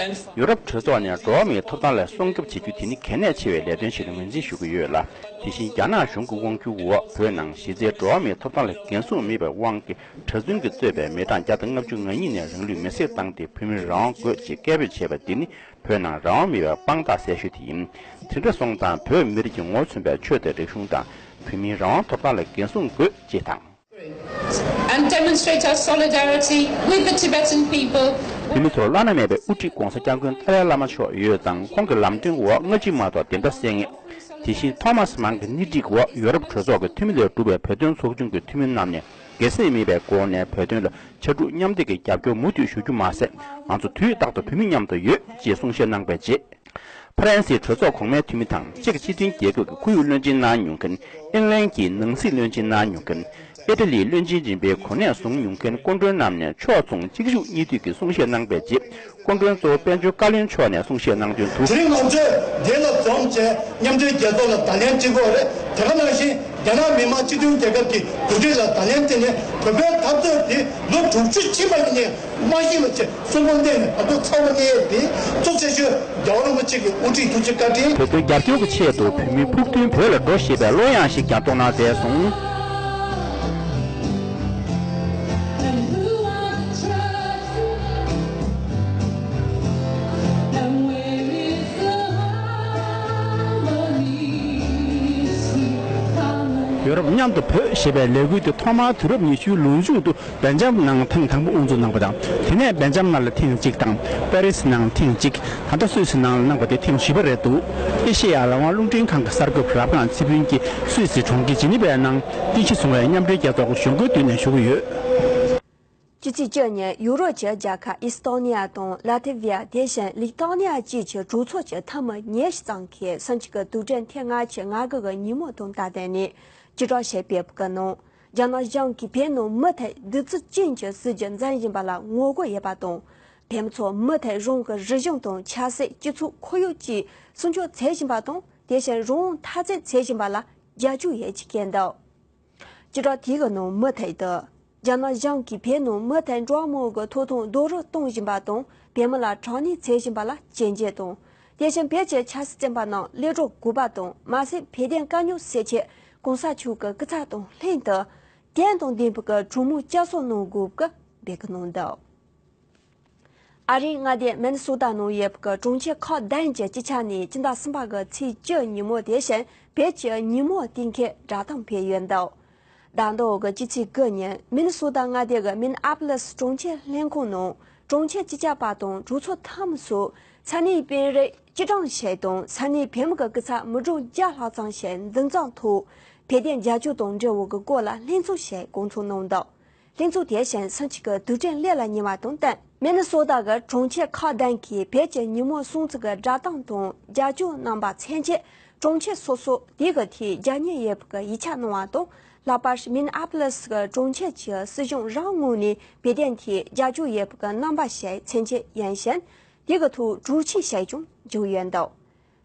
and ཡུ་རོབ་གྲོས་ཚོགས་ནས་འགྲོ་བ་མིའི་ཐོབ་ཐང་ལ་སྲུང་སྐྱོབ་བྱེད་རྒྱུ་དེ་ནི་གལ་གནད་ཆེ་བའི་ལས་དོན་ཞིག་ལ་ངོས་འཛིན་ཞུ་གི་ཡོད་ལ། དེ་བཞིན་རྒྱ་ནག་གཞུང་གི་དབང་སྒྱུར་འོག་བོད་ནང་གཞི་རྩའི་འགྲོ་བ་མིའི་ཐོབ་ཐང་ལ་འགན་སྲུང་མེད་པའི་དབང་གིས་གྲྭ་བཙུན་གྱིས་གཙོས་པའི་མི་གྲངས་བརྒྱ་དང་ལྔ་བཅུ་ང་གཉིས་ནས་རང་ལུས་མེར་སྲེག་བཏང་སྟེ་བོད་མིར་རང་དབང་དགོས་ཅེས་སྐད་འབོད་བྱས་པ་འདི་ནི་བོད་ནང་རང་དབང་མེད་པའི་དཔང་རྟགས་གསལ་ཤོས་དེ་ཡིན། དེ་འདྲ་སོང་ཙང་བོད་མི་རིགས་ཀྱི་ངོ་བོ་མཚོན་པའི་ཆོས་དང་རིག་གཞུང་དང་བོད་མིའི་རང་དབང་ཐོབ་ཐང་ལ་འགན་སྲུང་དགོས་ཅེས་དང་། And demonstrate our solidarity with the Tibetan people. བོད་མི་ཚོར་བླ་ན་མེད་པའི་དབུ་ཁྲིད་༸གོང་ས་༸སྐྱབས་མགོན་ཏཱ་ལའི་བླ་མ་མཆོག་ཡོད་ཙང་ཁོང་གི་ལམ་སྟོན་འོག་སྔ་ཕྱི་མ་གཏོགས་བདེན་མཐའ་གསལ་ངེས། དེ་བཞིན་ཐོ་མཱ་སི་མཱན་གྱི་སྣེ་ཁྲིད་འོག་ཡོ་རོབ་གྲོས་ཚོགས་ཀྱི་འཐུས་མི་ལས་གྲུབ་པའི་བོད་དོན་ཚོགས་ཆུང་གི་འཐུས་མི་རྣམས་ནས་སྒེར་སེམས་མེད་པའི་སྒོ་ནས་བོད་དོན་ལ་ཕྱར་གྲུ་མཉམ་འདེགས་ཀྱི་རྒྱབ་སྐྱོར་མུ་མཐུད་ཞུ་རྒྱུ་མ་ཟད། ང་ཚོ་དུས་རྟག་ཏུ་བོད་མི་མཉམ་དུ་ཡོད་ཅེས་གསུང་བཤད་གནང་བའི་རྗེས། ཧྥ་རན་སིའི་གྲོས་ཚོགས་གོང་མའི་འཐུས་མི་དང་ཅེཀ་སྤྱི་མཐུན་རྒྱལ་ཁབ་ཀྱི་ཁོར་ཡུག་བློན་ཆེན་གནང་མྱོང་མཁན། ཨིང་ལན་གྱི་ནང་སྲིད་བློན་ཆེན་གནང་མྱོང་མཁན། ཨི་ཊ་ལིའི་བློན་ཆེན་རིམ་པའི་གོ་གནས་བཟུང་མྱོང་མཁན་སྐུ་མགྲོན་རྣམས་ནས་ཕྱོགས་མཚུངས་གཅིག་མཇུག་གཉིས་མཐུད་ཀྱི་གསུང་བཤད་གནང་བའི་རྗེས། སྐུ་མགྲོན་གཙོ་བོ་དཔལ་འབྱོར་བཀའ་བློན་མཆོག་ནས་གསུང་བཤད་གནང་དོན་དུ། དེ་རིང་ང་ཚོས་འདི་ལ་འཛོམས་བྱས་མཉམ་འབྲེལ་རྒྱལ་ཚོགས་ལ་བརྡ་ལན་སྤྲད་དགོས་རེད། དེ་ག་ནང་བཞིན་རྒྱ་ནག་མི་དམངས་སྤྱི་མཐུན་རྒྱལ་ཁབ་ཀྱི་འགོ་ཁྲིད་ལ་བརྡ་ལན་སྤྲད་ནས་བོད་པའི་འཐབ་རྩོད་འདི་ལོ་དྲུག་ཅུ་ཕྱིན་པ་ཡིན་ནའི་མ་ཤི་བ་བྱས་གསོན་པོ་གནས་ནས་ད་དུང་ཚ་བོ་གནས་ཡས་དེ་གཙོ་ཆེ་ཤོས་རྒྱལ་བ་རིན་པོ་ཆེ་གི་དབུ་ཁྲིད་ཐུགས་རྗེ་བཀའ་དྲིན། བོད་དོན་རྒྱབ་སྐྱོར་གྱི་ཆེད་དུ་བོད་མིའི་ཕུགས་འདུན་བོད་ལ་འགྲོ་ཞེས་པའི་གླུ་དབྱངས་ཤིག་ཀྱང་བརྡུངས་གནང་མཛད་སོང་། རབས་མཉམ་དུ་བོད་ཞེས་པའི་ལས་འགུལ་དེ་ཐོག་མར་དུས་རབས་ཉི་ཤུའི་ལོ་མཇུག་ཏུ་སྦེལ་ཇམ་ནང་ཐེངས་དང་པོ་དབུ་འཛུགས་གནང་བ་དང་། དེ་ནས་སྦེལ་ཇམ་ནང་ལ་ཐེངས་གཅིག་དང་། པེ་རི་སི་ནང་ཐེངས་གཅིག་ད་ལྟ་སུད་སི་ནང་ལ་གནང་བ་དེ་ཐེངས་བཞི་པ་རེད་འདུག་ཨེ་ཤེ་ཡ་རང་དབང་རླུང་འཕྲིན་ཁང་གི་གསར་འགོད་པ་རབ་སྒང་ཚེ་ཕུན་གྱིས་སུད་སིའི་གྲོང་ཁྱེར་ཇི་ནི་ཝའི་ནང་རྟེན་གཞི་བཟུང་བའི་མཉམ་འབྲེལ་རྒྱལ་ཚོགས་ཀྱི་གཞུང་སྒོའི་མདུན་ནས་ཞུ་གི་ཡོད། སྤྱི་ཚེས་བཅུ་ཉིན་ཡུ་རོབ་ཀྱི་རྒྱལ་ཁབ་ཨི་སི་ཏོ་ནི་ཡ་དང་ལ་ཐི་ཝི་ཡ། དེ་བཞིན་ལི་ཐོ་ནི་ཡ་བཅས་ཀྱི་གྲོས་ཚོགས་ཀྱི་འཐུས་མི་ཉི་ཤུ་ཙམ་གྱིས་སུད་སི་གི་དུས་དྲན་ཐེངས་ལྔ་པའི་ང་དགའ་གི་ཉིན་མོ་དང་སྟབས་བསྟུན་ནས་སྤྱི་ཚོགས་ཞབས་པའི་ཕུག་གི་ནང་རྒྱ་ནག་གཞུང་གིས་བོད་ནང་མུ་མཐུད་གདུག་རྩུབ་ཅན་གྱི་སྲིད་བྱུས་འཛིན་བཞིན་པ་ལ་ངོ་རྒོལ་ཡོད་པ་དང་། བོད་མི་ཚོ་མུ་མཐུད་རང་གི་རིག་གཞུང་དང་ཆབ་སྲིད། སྤྱི་ཚོགས་ཁོར་ཡུག་བཅས་སྲུང་སྐྱོབ་བྱེད་བཞིན་པ་དང་། དེ་བཞིན་རང་དབང་འཐབ་རྩོད་བྱེད་བཞིན་པ་ལ་རྒྱབ་སྐྱོར་ཡོད་ཅེས་བཀོད་འདུག་སྤྱི་ཚོགས་དེ་གི་ནང་མུ་མཐུད་དུ། རྒྱ་ནག་གཞུང་གིས་བོད་ནང་མུ་མཐུད་འགྲོ་བ་མིའི་ཐོབ་ཐང་རྡོག་རོལ་གཏོང་བཞིན་པ་དང་། བོད་མི་ལ་དྲག་གནོན་བྱེད་བཞིན་པ་ལ་བཅོས་སྒྱུར་དང་། དེ་བཞིན་བོད་ཀྱི་ཆབ་སྲིད་བཙོན་པ་རྣམས་གློད་གྲོལ་དགོས་པ་དང་། མ་ཟད་བོད་དོན་དཀའ་རྙོག་སེལ་ཆེད་གོང་ས་མཆོག་གི་སྐུ་ཚབ་དང་ལྷན་དུ་དོན་དང་ལྡན་པའི་གྲོས་མོལ་བསྐྱར་གསོ་གནང་དགོས་ཀྱི་འབོད་སྐུལ་གནང་འདུག་ཨ་རིའི་མངའ་སྡེ་མི་ནི་སོ་ཏ་ནང་ཡོད་པའི་གྲོང་ཁྱེར་ཁག་བདུན་གྱི་སྤྱི་ཁྱབ་ནས་སྤྱི་ཟླ་གསུམ་པ་གི་ཚེས་བཅུ་ཉིན་མོ། དེ་བཞིན་བོད་ཀྱི་ཉིན་མོ་སྟེང་ཁེལ་བསྒྲགས་གཏམ་སྤེལ་ཡོད་འདུག་ཟླ་འདིའི་གི་སྤྱི་ཚེས་དགུ་ཉིན་མི་ནི་སོ་ཏ་མངའ་སྡེ་གི་མི་ནི་ཨ་པ་ལི་སི་གྲོང་ཁྱེར་ལྷན་ཁང་ནང་གྲོང་ཁྱེར་སྤྱི་ཁྱབ་པ་དང་གྲོས་ཚོགས་འཐུས་མི་སོགས་ས་གནས་དཔོན་རིགས་སྐྱིད་གྲོང་ཞིག་དང་། ས་གནས་བོད་མི་གི་སྐུ་ཚབ་མི་གྲངས་བརྒྱ་ལྷག་ཙམ་ཞིག་འདུ་འཛོམས་ཐོག་བོད་དོན་རྒྱབ་སྐྱོར་དང་འབྲེལ་བའི་གི་སྐོར་ལ་ལྷན་ཚོགས་ཤིག་བསྐོང་ཚོགས་གནང་འདུག་ལྷན་ཚོགས་དེ་བཞིན་སུད་སི་གི་དུས་དྲན་སླེབས་ལ་ཉེ་བ་དང་བསྟུན། མི་ནི་སོ་ཏ་གི་གྲོང་ཁྱེར་ཁག་བདུན་གྱིས་བོད་ཀྱི་ཉིན་མོ་སྲུང་བརྩི་གི་བསྒྲགས་གཏམ་དང་རྒྱབ་སྐྱོར་གནང་བ་མཚོན་ཆེད། གྲོང་ཁྱེར་སོ་སོར་དེ་གི་ཐད་རྒྱབ་གཉེར་ཡོད་པའི་གི་ཡིག་ཆ་གནང་བ་དང་། ལྷག་པར་མི་ནི་ཨ་པ་ལི་སི་གི་གྲོང་ཁྱེར་གྱི་སྲིད་གཞུང་རང་ངོས་ནས་བོད་དོན་ཐད་རྒྱབ་སྐྱོར་ཡོད་པའི་གི་རྣམ་པ་ཞིག་མཚོན་ཆེད་ཡིན་ཞིང་། དེ་གི་ཐོག་གྲོས་ཆོད་ཞིག་ཀྱང་བྱུང་ཡོད་འདུག་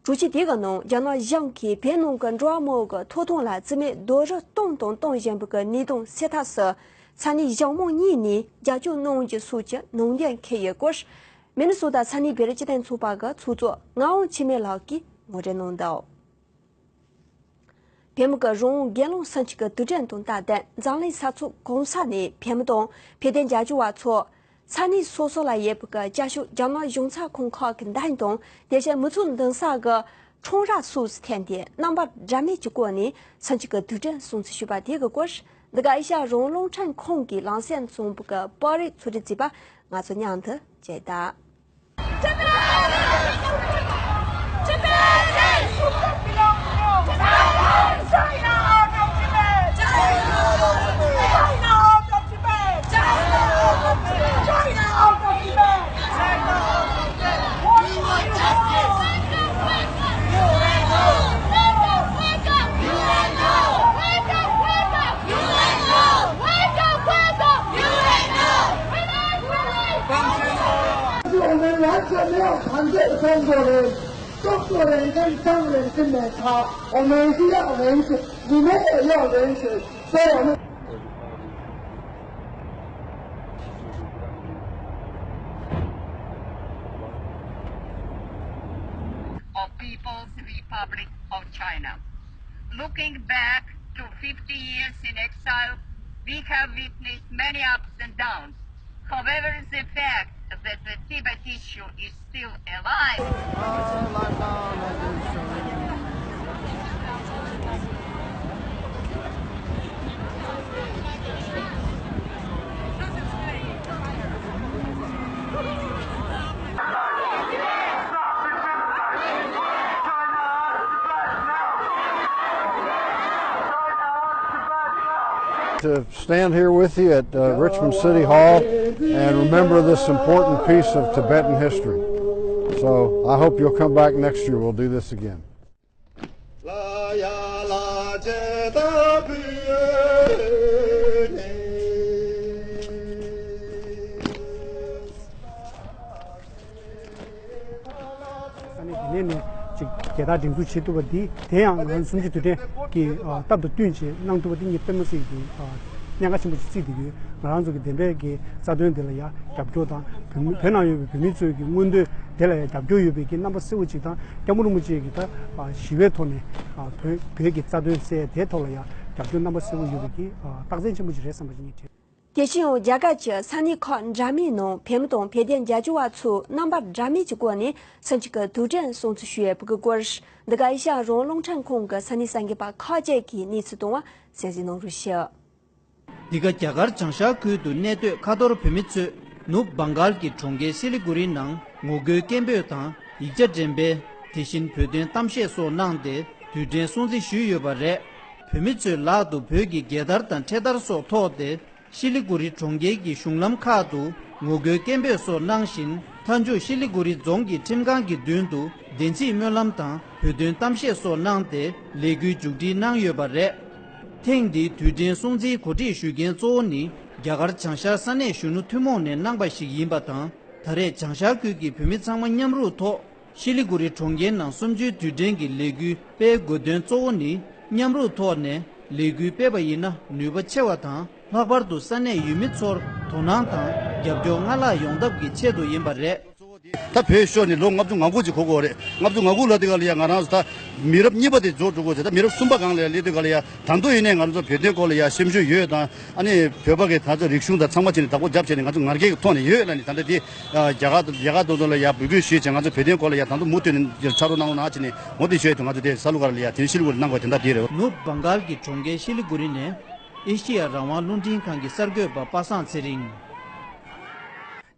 གྲོས་ཆོད་དེ་གི་ནང་རྒྱ་ནག་གཞུང་གིས་བོད་ནང་གི་འགྲོ་བ་མིའི་གི་ཐོབ་ཐང་ལ་བརྩི་མེད་རྡོག་རོལ་བཏང་དང་གཏོང་བཞིན་པའི་གི་གནས་སྟངས་སེལ་ཐབས་སུ་ས་གནས་གཞུང་མང་གཉིས་ནས་རྒྱབ་སྐྱོར་གནང་རྒྱུ་སོགས་ཀྱི་ནང་དོན་འཁོད་ཡོད་སྐོར། མི་ནི་སོ་ཏ་ས་གནས་བོད་རིགས་སྤྱི་མཐུན་ཚོགས་པ་གི་ཚོགས་གཙོ་ངག་དབང་འཆི་མེད་ལགས་ཀྱིས་ངོ་སྤྲོད་གནང་འདུག་བོད་མི་གི་རང་དབང་སྒེར་ལངས་སུད་སི་གི་དུས་དྲན་དང་སྟབས་བསྟུན་འཛམ་གླིང་ས་ཕྱོགས་གང་ས་ནས་བོད་མི་དང་བོད་དོན་རྒྱབ་སྐྱོར་བ་ཚོ་ས་གནས་སོ་སོ་ལ་ཡོད་པའི་གི་བཅའ་ཤོག་རྒྱ་ནག་གཞུང་ཚབ་ཁང་ཁག་གི་མདུན་དང་། དེ་བཞིན་མི་ཚོགས་འདུ་ས་གི་ཁྲོམ་ར་སོགས་སུ་ཐོན་ཏེ་རྣམ་པ་འདྲ་མིན་གྱི་སྒོ་ནས་སུད་སི་གི་དུས་དྲན་སྲུང་བརྩི་ཞུས་པ་དེ་གི་སྐོར། འདི་ག་ཨེ་ཤ་ཡ་རང་དབང་རླུང་འཕྲིན་ཁང་གི་ལམ་སེང་རྩོམ་པ་གི་པར་རིས་ཚོགས་སྒྲིག་བྱས་པ་ང་ཚོ་མཉམ་དུ་མཇལ་དང་། Of People's Republic of China. Looking back to fifty years in exile, we have witnessed many ups and downs. However, the fact that the Tibet issue is still alive. To stand here with you at uh, Richmond City Hall and remember this important piece of Tibetan history. So I hope you'll come back next year. We'll do this again. ས་གནས་དེ་ནས་ནས་ཅིག་རྒྱལ་དར་སྒྲེང་འཛུགས་བྱེད་ཐུབ་པ་འདི་དེ་ཡང་ང་ཚོ་གསུམ་བཅུའི་དུས་དྲན་གྱི་ཨ་སྟབས་དང་བསྟུན་བྱས་གནང་ཐུབ་པ་འདི་ངས་དཔེ་མ་སྲིད་ཀྱི་ཨ་གནད་འགག་ཆེན་པོ་ཅིག་བརྩིས་བསྡད་ཡོད། ང་རང་ཚོ་གི་བདེན་པའི་གི་རྩ་དོན་དེ་ལ་ཡང་རྒྱབ་སྐྱོར་དང་། བོད་མི་བོད་ནང་ཡོད་པའི་བོད་མི་ཚོའི་གི་མངོན་འདོད་དེ་ལ་ཡང་རྒྱབ་སྐྱོར་ཡོད་པའི་གི་རྣམ་པ་གསལ་པོ་ཅིག་དང་། སྐྱབས་མགོན་རིན་པོ་ཆེ་གི་ད་ཨ་ཞི་བའི་ཐོག་ནས་ཨ་བོད་བོད་ཀྱི་རྩ་དོན་གསལ་དེའི་ཐོག་ལ་ཡང་རྒྱབ་སྐྱོར་རྣམ་པ་གསལ་པོ་ཡོད་པའི་གི་ཨ་རྟགས་མཚན་ཆེན་པོ་ཅིག་རེད་བསམ་པ་ཅིག་ངས་དྲན། དེ་བཞིན་ཡང་རྒྱ་གར་གྱི་ས་གནས་ཁག་འདྲ་མིན་ནང་བོད་མི་དང་བོད་དོན་རྒྱབ་སྐྱོར་བ་ཚོས་རྣམ་པ་འདྲ་མིན་གྱི་སྒོ་ནས་སེམས་གཅིག་གི་དུས་དྲན་སྲུང་བརྩི་ཞུས་ཡོད་པའི་སྐོར། འདི་ག་ཨེ་ཤ་ཡ་རང་དབང་རླུང་འཕྲིན་ཁང་གི་ས་གནས་གསར་འགོད་པ་ཁག་ཅིག་གིས་གནས་ཚུལ་བཏང་བ་གསན་གཟིགས་གནང་རོགས་ཞུ། འདི་ག་རྒྱ་གར་བྱང་ཤར་ཁུལ་དུ་གནས་སྡོད་ཁ་ཐོར་བོད་མི་ཚོས་ནུབ་བྷང་གཱལ་གྱི་གྲོང་ཁྱེར་སི་ལི་གུ་རི་ནང་ངོ་རྒོལ་སྐད་འབོད་དང་ཡིག་ཆ་འགྲེམས་སྤེལ། དེ་བཞིན་བོད་དོན་གཏམ་བཤད་སོགས་གནང་སྟེ་དུས་དྲན་སྲུང་བརྩི་ཞུས་ཡོད་པ་རེད། བོད་མི་ཚོའི་ལག་ཏུ་བོད་ཀྱི་རྒྱལ་དར་དང་འཕྲེད་དར་སོགས་ཐོགས་ཏེ། ཤི་ལི་གུ་རི་གྲོང་ཁྱེར་གྱི་གཞུང་ལམ་ཁག་ཏུ་ངོ་རྒོལ་སྐད་འབོད་སོགས་གནང་བཞིན། མཐའ་མཇུག་ཤི་ལི་གུ་རི་རྫོང་གི་ཁྲིམས་ཁང་གི་མདུན་དུ་བདེན་ཚིག་སྨོན་ལམ་དང་བོད་དོན་གཏམ་བཤད་སོགས་གནང་སྟེ་ལས་འགུལ་མཇུག་སྒྲིལ་གནང་ཡོད་པ་རེད། ཐེངས་འདིའི་དུས་དྲན་སྲུང་བརྩིའི་གོ་སྒྲིག་ཞུ་མཁན་གཙོ་བོ་ནི་རྒྱ་གར་བྱང་ཤར་ས་གནས་གཞོན་ནུ་ཐུན་མོང་ནས་གནང་པ་ཞིག་ཡིན་པ་དང་། ད་རེས་བྱང་ཤར་ཁུལ་གྱི་བོད་མི་ཚང་མ་མཉམ་རུབ་ཐོག་ཤི་ལི་གུ་རི་གྲོང་ཁྱེར་ནང་གསུམ་བཅུའི་དུས་དྲན་གྱི་ལས་འགུལ་སྤེལ་དགོས་དོན་གཙོ་བོ་ནི། མཉམ་རུབ་ཐོག་ནས་ལས་འགུལ་སྤེལ་བ་ཡིན་ན་ནུས་པ་ཆེ་བ་དང་། ལྷག་པར་དུ་ས་གནས་ཡུལ་མི་ཚོར་དོ་སྣང་དང་རྒྱབ་སྐྱོར་སྔར་ལྷག་ཡོང་ཐབས་ཀྱི་ཆེད་དུ་ཡིན་པ་རེད། ད་བོད་ཤོར་ནས་ལོ་ལྔ་བཅུ་ང་དགུ་ཅིག་འགོར་གྱི་ཡོད་རེད། ལྔ་བཅུ་ང་དགུ་ལབ་དེ་ག་ལ་ཡ་ང་རང་ཚོ་ད་མི་རབས་གཉིས་པ་དེ་རྫོགས་འགྲོ་གི་ཡོད་ཚེ། ད་མི་རབས་གསུམ་པ་སྒང་ལ་ཡ་སླེབས་དུས་ག་ལ་ཡ་ད་དུང་ཡིན་ནའི་ང་རང་ཚོ་བོད་དོན་སྐོར་ལ་ཡ་སེམས་ཤུགས་ཡོད་དང་། ཨ་ནི་བོད་པ་གི་ད་ཚོ་རིག་གཞུང་དང་ཚང་མ་བྱས་ནས་བདག་པོ་རྒྱབ་བྱས་ནས་ང་ཚོ་ང་རྒྱལ་གྱི་ཐོག་ནས་ཡོད་ལབ་ནས། ད་ལྟ་དེ་རྒྱ་གར་རྒྱ་གར་དེ་ཚོ་ལ་ཡ་འབོད་སྐུལ་ཞུས་བྱས། ང་ཚོ་བོད་དོན་སྐོར་ལ་ཡ་ད་དུང་མུ་མཐུད་ནས་ཕྱག་རོགས་གནང་རོགས་གནང་བྱས་ནས་འོ་དེ་ཞུས་དུས། ང་ཚོ་དེ་ས་ལུ་ག་ལ་ཡ་དེ་ཤི་ལི་གུ་རི་གནང་དགོས་དེ་འདྲ་དེ་རེད། ནུབ་བྷང་གཱལ་གྱི་གྲོང་ཁྱེར་ཤི་ལི་གུ་རི་ནས་ཨེ་ཤི་ཡ་རང་དབང་རླུང་འཕྲིན་ཁང་གི་གསར་འགོད་པ་པ་སངས་ཚེ་རིང་།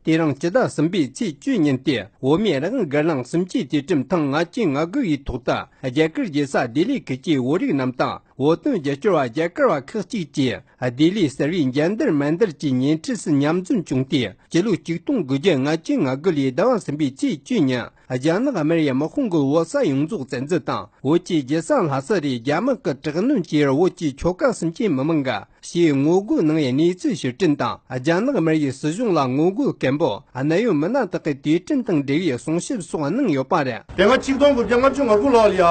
དེ་རིང་སྤྱི་ཟླ་གསུམ་པའི་ཚེས་བཅུ་ཉིན་ཏེ། བོད་མིའི་རང་དབང་སྒེར་ལངས་གསུམ་བཅུའི་དུས་དྲན་ཐེངས་ལྔ་བཅུ་ང་དགུ་ཡི་ཐོག་ཏུ། རྒྱ་གར་རྒྱལ་ས་ལྡི་ལི་ཁུལ་གྱི་བོད་རིགས་རྣམས་དང་། བོད་དོན་རྒྱབ་སྐྱོར་བ་རྒྱ་གར་བ་ཁག་ཅིག་གིས་ལྡི་ལི་གསར་བའི་འགྲན་བསྡུར་མན་དར་གྱི་ཉེ་འཁྲིས་སུ་མཉམ་འཛོམས་བྱུང་སྟེ། སྤྱི་ལོ་ཆིག་སྟོང་དགུ་བརྒྱ་ལྔ་བཅུ་ང་དགུ་ལོའི་ཟླ་བ་གསུམ་པའི་ཚེས་བཅུ་ཉིན། རྒྱ་ནག་དམར་ཡུལ་དམག་དཔུང་གིས་བོད་ས་ཡོངས་རྫོགས་བཙན་འཛུལ་དང་། བོད་ཀྱི་རྒྱལ་ས་ལྷ་ས་རུ་རྒྱ་དམག་གི་དྲག་གནོན་གྱིས་བོད་ཀྱི་ཆོལ་ཁ་གསུམ་གྱི་མི་མང་གི་ཞེས་ངོ་རྒོལ་གནང་བའི་གནས་ཚུལ་ཕྱིར་དྲན་དང་། རྒྱ་ནག་དམར་ཡུལ་སྲིད་གཞུང་ལ་ངོ་རྒོལ་སྐད་འབོད། གནད་ཡོད་མི་སྣ་དག་གི་དུས་དྲན་དང་འབྲེལ་བའི་གསུང་བཤད་སོགས་གནང་ཡོད་པ་རེད། དེ་སྔ་ཆིག་སྟོང་དགུ་བརྒྱ་ལྔ་བཅུ་ང་དགུ་ལོ་ལ་ཡ།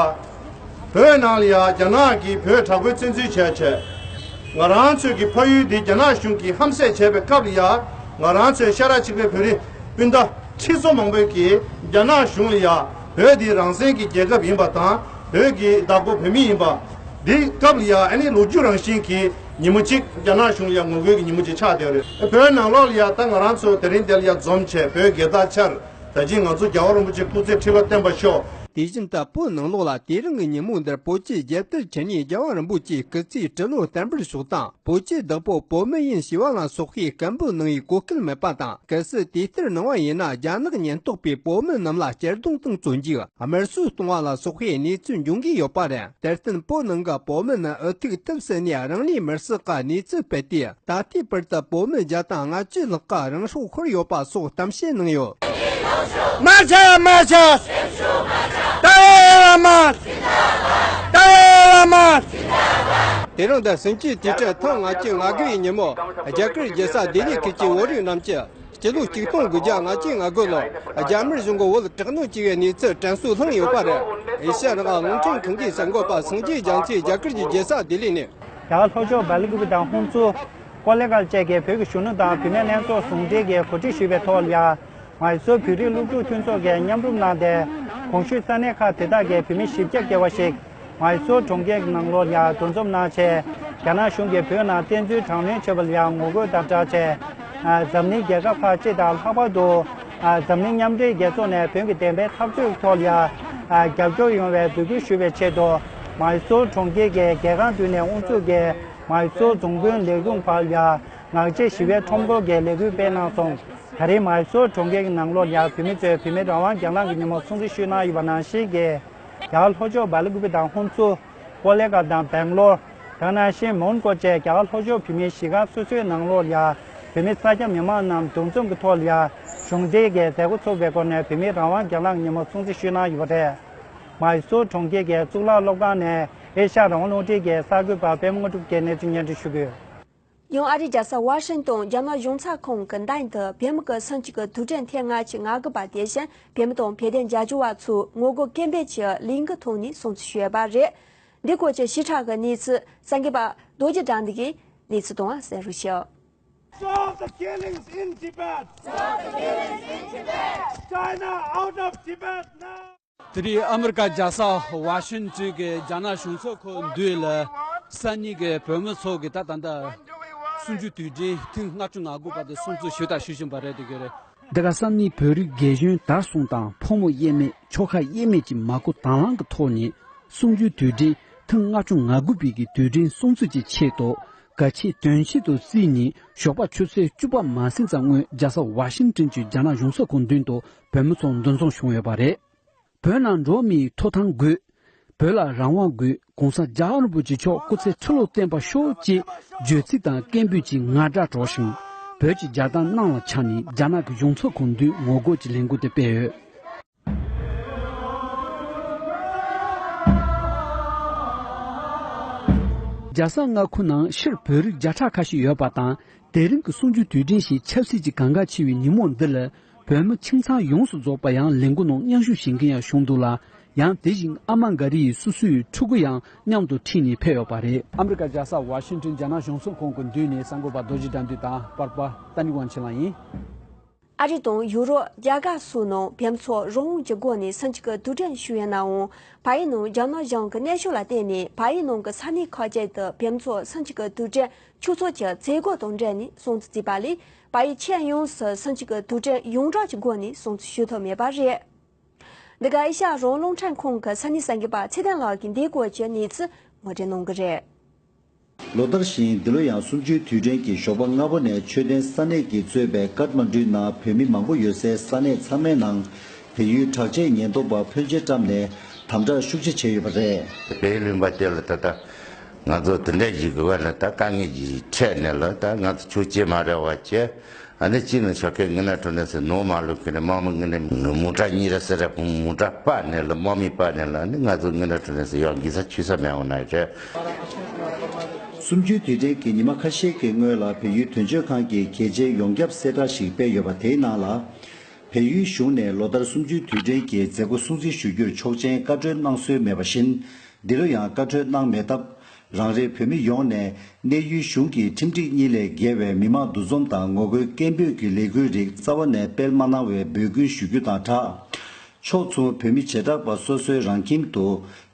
བོད་ནང་ལ་ཡ་རྒྱ་ནག་གིས་བོད་དྲག་པོའི་བཙན་འཛུལ་བྱས་བྱས། ང་རང་ཚོའི་གི་ཕ་ཡུལ་འདི་རྒྱ་ནག་གཞུང་གིས་ཧམ་བཤད་བྱས་པའི་སྐབས་ལ་ཡ། ང་རང་ཚོའི་ཤ་ཁྲག་གཅིག་པའི་བོད་རིགས་སྤུན་ཟླ་ཁྲི་ཚོ་མང་པོས་ཀྱིས་རྒྱ་ནག་གཞུང་ལ་ཡ་བོད་འདི་རང་བཙན་གྱི་རྒྱལ་ཁབ་ཡིན་པ་དང་། བོད་ཀྱི་བདག་པོ་བོད་མི་ཡིན་པ། འདི་སྐབས་ལ་ཡ་ཨ་ནི་ལོ་རྒྱུས་རང་བཞིན་གྱི་ཉིན་མོ་གཅིག་རྒྱ་ནག་གཞུང་ལ་ཡ་ངོ་རྒོལ་གྱི་ཉིན་མོ་གཅིག་ཆགས་བསྡད་ཡོད་རེད། བོད་ནང་ལོགས་ལ་ཡ་ད་ང་རང་ཚོ་དེ་རིང་འདིར་ཡ་འཛོམས་བྱས་བོད་རྒྱལ་དར་འཕྱར། ད་ཅི་ང་ཚོ་རྒྱལ་བ་རིན་པོ་ཆེ་སྐུ་ཚེ་ཁྲི་ལོ་བརྟན་པར་ཤོག། དེ་བཞིན་དུ་བོད་ནང་ལོགས་ལ་དེ་རིང་གི་ཉིན་མོ་འདིར་བོད་ཀྱི་རྒྱལ་དར་འཕྱར་ནས་རྒྱལ་བ་རིན་པོ་ཆེའི་སྐུ་ཚེ་ཁྲི་ལོ་བརྟན་པར་ཤོག་དང་། བོད་ཀྱི་བདག་པོ་བོད་མི་ཡིན་ཞེས་པ་ལ་སོགས་པའི་སྐད་འབོད་གནང་བའི་གོ་སྐབས་མེད་པ་དང་། གལ་སྲིད་དེ་ལྟར་གནང་བ་ཡིན་ན། རྒྱ་ནག་ཉེན་རྟོག་པས་བོད་མི་རྣམས་ལ་གཅར་རྡུང་དང་བཙོན་འཇུག། དམར་གསོད་གཏོང་བ་ལ་སོགས་པའི་གནས་ཚུལ་འབྱུང་གི་ཡོད་པ་རེད། དེར་བརྟེན། བོད་ནང་གི་བོད་མི་རྣམས་འུ་ཐུག་ཐབས་ཟད་ནས་རང་ལུས་མེར་བསྲེགས་ཀྱི་གནས་ཚུལ་སྤེལ་ཏེ། ད་ལྟའི་བར་དུ་བོད་མི་བརྒྱ་དང་ལྔ་བཅུ་ལྷག་གི་རང་སྲོག་ཤོར་ཡོད་པ་སོགས་གཏམ་བཤད་གནང་ཡོད། མར་ཆག་མར་ཆག་ཏཱ་ལའི་བླ་མ། ཏཱ་ལའི་བླ་མ། དེ་རིང་འདི་གསུམ་བཅུའི་དུས་དྲན་ཐེངས་ལྔ་བཅུ་ང་དགུ་ཡི་ཉིན་མོ། རྒྱ་གར་རྒྱལ་ས་ལྡི་ལི་ཁུལ་གྱི་བོད་རིགས་རྣམས་ཀྱིས། སྤྱི་ལོ་ཆིག་སྟོང་དགུ་བརྒྱ་ལྔ་བཅུ་ང་དགུ་ལོར་རྒྱ་དམར་གཞུང་གིས་བོད་ལ་དྲག་གནོན་བྱས་པའི་གནས་ཚུལ་དྲན་གསོ་བསླངས་ཡོད་པ་རེད། ཨེ་ཤ་ཡ་རང་དབང་རླུང་འཕྲིན་ཁང་གི་གསར་འགོད་པ་སངས་རྒྱས་རྒྱ་མཚོས་རྒྱ་གར་གྱི་རྒྱལ་ས་ལྡི་ལི་ནས། རྒྱ་གར་ལྷོ་ཕྱོགས་སྦེལ་ཀུ་པེ་དང་ཧོན་སུར། ཀོ་ལེ་གྷལ་བཅས་ཀྱི་བོད་ཀྱི་གཞོན་ནུ་དང་བུད་མེད་ལྷན་ཚོགས་ཟུང་འབྲེལ་གྱིས་གོ་སྒྲིག་ཞུས་པའི་ཐོག་ལ་ཡ། མའི་སོར་བོད་རིགས་སློབ་ཕྲུག་མཐུན་ཚོགས་ཀྱིས་མཉམ་རུབ་གནང་སྟེ། གོང་ཞུས་ས་གནས་ཁག་དེ་དག་གི་བོད་མི་བཞི་བརྒྱ་བརྒལ་བ་ཞིག་མའི་སོར་གྲོང་ཁྱེར་གྱི་ནང་ལོགས་ལ་ཡ་འདུ་འཛོམས་གནང་བྱས། རྒྱ་ནག་གཞུང་གིས་བོད་ནང་བཙན་འཛུལ་དྲག་གནོན་བྱས་པ་ལ་ཡ་ངོ་རྒོལ་དང་སྦྲགས་བྱས། འཛམ་གླིང་རྒྱལ་ཁབ་ཁག་ཅིག་དང་། ལྷག་པར་དུ་འཛམ་གླིང་མཉམ་འབྲེལ་རྒྱལ་ཚོགས་ནས་བོད་ཀྱི་བདེན་པའི་འཐབ་རྩོད་ཐོག་ལ་ཡ་རྒྱབ་སྐྱོར་ཡོང་བའི་འབོད་སྐུལ་ཞུ་བའི་ཆེད་དུ། མའི་སོར་གྲོང་ཁྱེར་གྱི་རྒྱལ་ཁང་མདུན་ནས་དབུ་འཛུགས་ཀྱིས་མའི་སོར་རྫོང་དཔོན་ལས་ཁུངས་བར་ལ་ཡ་ངག་བཅད་ཞི་བའི་ཁྲོམ་སྐོར་གྱི་ལས་འགུལ་སྤེལ་གནང་སོང་། ད་རེས་མའི་སོར་གྲོང་ཁྱེར་གྱི་ནང་ལོགས་ལ་ཡ་བོད་མི་ཚོས་བོད་མིའི་རང་དབང་སྒེར་ལངས་ཀྱི་ཉིན་མོ་སྲུང་བརྩི་ཞུས་གནང་ཡོད་པ་ནང་བཞིན་གྱི། རྒྱ་གར་ལྷོ་ཕྱོགས་སྦེལ་ཀུ་པེ་དང་ཧོན་སུར། ཀོ་ལེ་གྷལ་དང་སྦེང་ལོར། དེ་ནང་བཞིན་མོན་གྷོ་བཅས་རྒྱ་གར་ལྷོ་ཕྱོགས་བོད་མིའི་གཞིས་ཁག་སོ་སོའི་ནང་ལོགས་ལ་ཡ། བོད་མི་ས་སྐྱ་མི་མང་རྣམས་འདུ་འཛོམས་ཀྱི་ཐོག་ལ་ཡ། གཞུང་འབྲེལ་གྱི་མཛད་སྒོ་ཚོགས་པའི་སྒོ་ནས་བོད་མིའི་རང་དབང་སྒེར་ལངས་ཉིན་མོ་སྲུང་བརྩི་ཞུས་གནང་ཡོད་པ་རེད། མའི་སོར་གྲོང་ཁྱེར་གྱི་གཙུག་ལག་སློབ་ཁང་ནས་ཨེ་ཤ་ཡ་རང་དབང་རླུང་འཕྲིན་གྱི་གསར་འགོད་པ་པད་མ་དངོས་གྲུབ་ཀྱིས་གནས་ཚུལ་སྙན་སྒྲོན་ཞུ་གི་ཡོད། ཡང་ཨ་རིའི་རྒྱལ་ས་ཝ་ཤིང་ཏོན་རྒྱ་ནག་གཞུང་ཚབ་ཁང་གི་མདུན་དུ་བོད་མི་གི་སེམས་གཅིག་གི་དུས་དྲན་ཐེངས་ལྔ་བཅུ་ང་དགུ་པ་དེ་བཞིན་བོད་མི་དང་བོད་དོན་རྒྱབ་སྐྱོར་བ་ཚོས་ངོ་རྒོལ་སྐད་འབོད་ཀྱི་ལས་འགུལ་ཐོག་ནས་སྲུང་བརྩི་ཞུས་ཡོད་པ་རེད། འདི་སྐོར་གྱི་ཞིབ་ཕྲ་གི་གནས་ཚུལ་གསར་འགོད་པ་རྡོ་རྗེ་དགྲ་འདུལ་གྱིས་གནས་ཚུལ་གཏོང་བ་གསན་རོགས་ཞུ། Stop the killings in Tibet! Stop the killings in Tibet! China out of Tibet now! དེ་རིང་ཨ་མི་རི་ཀ་རྒྱལ་ས་ཝ་ཤིང་ཏོན་གྱི་རྒྱ་ནག་གཞུང་ཚབ་ཁང་མདུན་ལ་ས་གནས་ཀྱི་བོད་མི་ཚོ་གིས་ད་ད་ལྟ་ གསུམ་བཅུའི་དུས་དྲན་ཐེངས་ལྔ་བཅུ་ང་དགུ་པ་དེ་སྲུང་བརྩི་ཞུས་དང་ཞུ་བཞིན་པ་རེད་འདུག་གི་རེད། འདི་ག་ས་གནས་བོད་རིགས་རྒན་གཞོན་དར་གསུམ་དང་ཕོ་མོ་དབྱེར་མེད་ཆོལ་ཁ་དབྱེར་མེད་ཀྱི་མ་སྐུལ་དང་བླངས་ཀྱི་ཐོག་ནས་གསུམ་བཅུའི་དུས་དྲན་ཐེངས་ལྔ་བཅུ་ང་དགུ་པའི་གི་དུས་དྲན་སྲུང་བརྩི་གྱི་ཆེད་དུ་གལ་ཆེའི་དོན་ཆེན་དུ་བརྩིས་ནས་ཞོགས་པ་ཆུ་ཚོད་བཅུ་པ་མ་ཟིན་ཙམ་སྔོན་རྒྱལ་ས་ཝ་ཤིང་ཏོན་གྱི་རྒྱ་ནག་གཞུང་ཚབ་ཁང་མདུན་དུ་བོད་མི་ཚོ་འདུ་འཛོམས་བྱུང་ཡོད་པ་རེད། བོད་ནང་འགྲོ་བ་མིའི་ཐོབ་ཐང་དགོས། བོད་ལ་རང་དབང་དགོས། ༸གོང་ས་༸རྒྱལ་བ་རིན་པོ་ཆེ་མཆོག་སྐུ་ཚེ་ཁྲི་ལོ་བརྟན་པར་ཤོག་ཅེས་བརྗོད་ཚིག་དང་སྐད་འབོད་ཀྱི་ངར་སྒྲ་སྒྲོག་ཞིང་། བོད་ཀྱི་རྒྱལ་དར་གནམ་ལ་འཕྱར་ནས་རྒྱ་ནག་གི་གཞུང་ཚབ་ཁང་མདུན་ངོ་རྒོལ་གྱི་ལས་འགུལ་དེ་སྤེལ་ཡོད། རྒྱལ་ས་མངའ་ཁུལ་ནང་སྤྱིར་བོད་རིགས་བརྒྱ་ཕྲག་ཁ་ཤས་ཡོད་པ་དང་། དེ་རིང་གི་གསུམ་བཅུའི་དུས་དྲན་ཞེས་ཆབ་སྲིད་ཀྱི་གང་ག་ཆེ་བའི་ཉིན་མོ་འདི་ལ། བོད་མི་ཁྱིམ་ཚང་ཡོངས་སུ་རྫོགས་པ་ཡང་ལས་འགུལ་ནང་མཉམ་ཞུགས་བྱེད་མཁན་ཡང་བྱུང་འདུག་ལ། ཡང་དེ་བཞིན་ཨ་མ་འགའ་རེ་ཡིས་སོ་སོའི་ཕྲུ་གུ་ཡང་མཉམ་དུ་ཁྲིད་ནས་ཕེབས་ཡོད་པ་རེད། ཨ་མི་རི་ཀ་རྒྱལ་ས་ཝ་ཤིང་ཏོན་རྒྱ་ནག་གཞུང་ཚབ་ཁང་གི་མདུན་ནས་གསར་འགོད་པ་རྡོ་རྗེ་དགྲ་འདུལ་དང་པར་པ་ཏ་ནི་དབང་ཆེན་ལགས་ཡིན། ཨ་རི་དང་ཡུ་རོབ། རྒྱ་གར་སོགས་ནང་བོད་མི་ཚོ་རང་དབང་གི་སྒོ་ནས་སུམ་ཅུ་གི་དུས་དྲན་ཞུ་ཡོད་ནའང་། བལ་ཡུལ་ནང་རྒྱ་ནག་གཞུང་གི་གནོན་ཤུགས་ལ་བརྟེན་ནས་བལ་ཡུལ་ནང་གི་ས་གནས་ཁག་ཅིག་ཏུ་བོད་མི་ཚོ་སུམ་ཅུ་གི་དུས་དྲན་ཆོས་ཚོགས་ཀྱི་མཛད་སྒོ་དང་འབྲེལ་ནས་སྲུང་བརྩི་བརྩིས་པ་ལས། བལ་ཡུལ་ཁྱོན་ཡོངས་སུ་སུམ་ཅུ་གི་དུས་དྲན་ཡོངས་གྲགས་ཀྱི་སྒོ་ནས་སྲུང་བརྩི་ཞུ་ཐུབ་མེད་པ་རེད། འདི་ག་ཨེ་ཤ་ཡ་རང་དབང་རླུང་འཕྲིན་ཁང་གི་ས་གནས་གསར་འགོད་པ་ཚེ་བརྟན་ལགས་ཀྱིས་འདིའི་སྐོར་གྱི་གནས་ཚུལ་ངོ་སྤྲོད་གནང་གི་རེད། ལོ་ལྟར་བཞིན་འདི་ལོ་ཡང་གསུམ་བཅུའི་དུས་དྲན་གྱི་ཞོགས་པ་སྔ་པོ་ནས་མཆོད་རྟེན་ས་གནས་ཀྱིས་གཙོས་པའི་ཀཏ་མན་ཌུའི་ནང་བོད་མི་མང་པོ་ཡོད་སའི་ས་གནས་ཚང་མའི་ནང་བལ་ཡུལ་དྲག་ཆས་ཉེན་རྟོག་པ་ཕོན་ཆེ་བཀྲམ་ནས་དམ་དྲག་ཤུགས་ཆེ་བྱས་ཡོད་པ་རེད། བལ་ཡུལ་ལུང་པ་དེ་ལ་ད་ལྟ་ང་ཚོ་དེ་འདྲ་ཞིག་གི་བར་ལ་ད་དཀའ་ངལ་ཞིག་འཕྲད་ནས་ལ་ད་ང་ཚོ་ཆོས་བྱེད་མ་རེད་བ་བྱས། ཨ་ནི་གཅིག་ནི་ཞོགས་ཀས་སྔ་ན་འགྲོ་ནས་ཟེར་ནོར་མ་ལུག་གི་ནས་དམག་མི་ངི་ནས་མུ་དྲག་གཉིས་ར་སེ་ར་ཕུང་མུ་དྲག་སྤར་ནས་ལ་དམག་མི་སྤར་ནས་ལ་ཨ་ནི་ང་ཚོ་སྔ་ན་འགྲོ་ནས་ཟེར་ཡོང་གི་ས་ཆུད་ས་མེད་འོང་ན་རེད། གསུམ་བཅུའི་དུས་དྲན་གྱི་ཉི་མ་ཁ་ཤས་ཀྱི་སྔོན་ལ་བལ་ཡུལ་དོན་གཅོད་ཁང་གིས་གལ་ཆེའི་ཡོངས་ཁྱབ་གསལ་བསྒྲགས་ཤིག་སྤེལ་ཡོད་པ་དེའི་ནང་ལ། བལ་ཡུལ་གཞུང་ནས་ལོ་ལྟར་གསུམ་བཅུའི་དུས་དྲན་གྱི་མཛད་སྒོ་སྲུང་བརྩི་ཞུ་རྒྱུར་ཆོག་མཆན་བཀའ་འཁྲོལ་གནང་སྲོལ་མེད་པ་བཞིན། འདི་ལོ་ཡང་བཀའ་འཁྲོལ་གནང་མེད་སྟབས། རང་རེའི་བོད་མི་ཡོངས་ནས་གནས་ཡུལ་གཞུང་གི་ཁྲིམས་སྒྲིག་གཉིས་ལས་འགལ་བའི་མི་མང་འདུ་འཛོམས་དང་ངོ་རྒོལ་སྐད་འབོད་ཀྱི་ལས་འགུལ་རིགས་རྩ་བ་ནས་སྤེལ་མ་གནང་བའི་འབོད་སྐུལ་ཞུ་རྒྱུ་དང་སྦྲགས། ཕྱོགས་མཚུངས་བོད་མི་བྱེ་བྲག་པ་སོ་སོའི་རང་ཁྱིམ་དུ་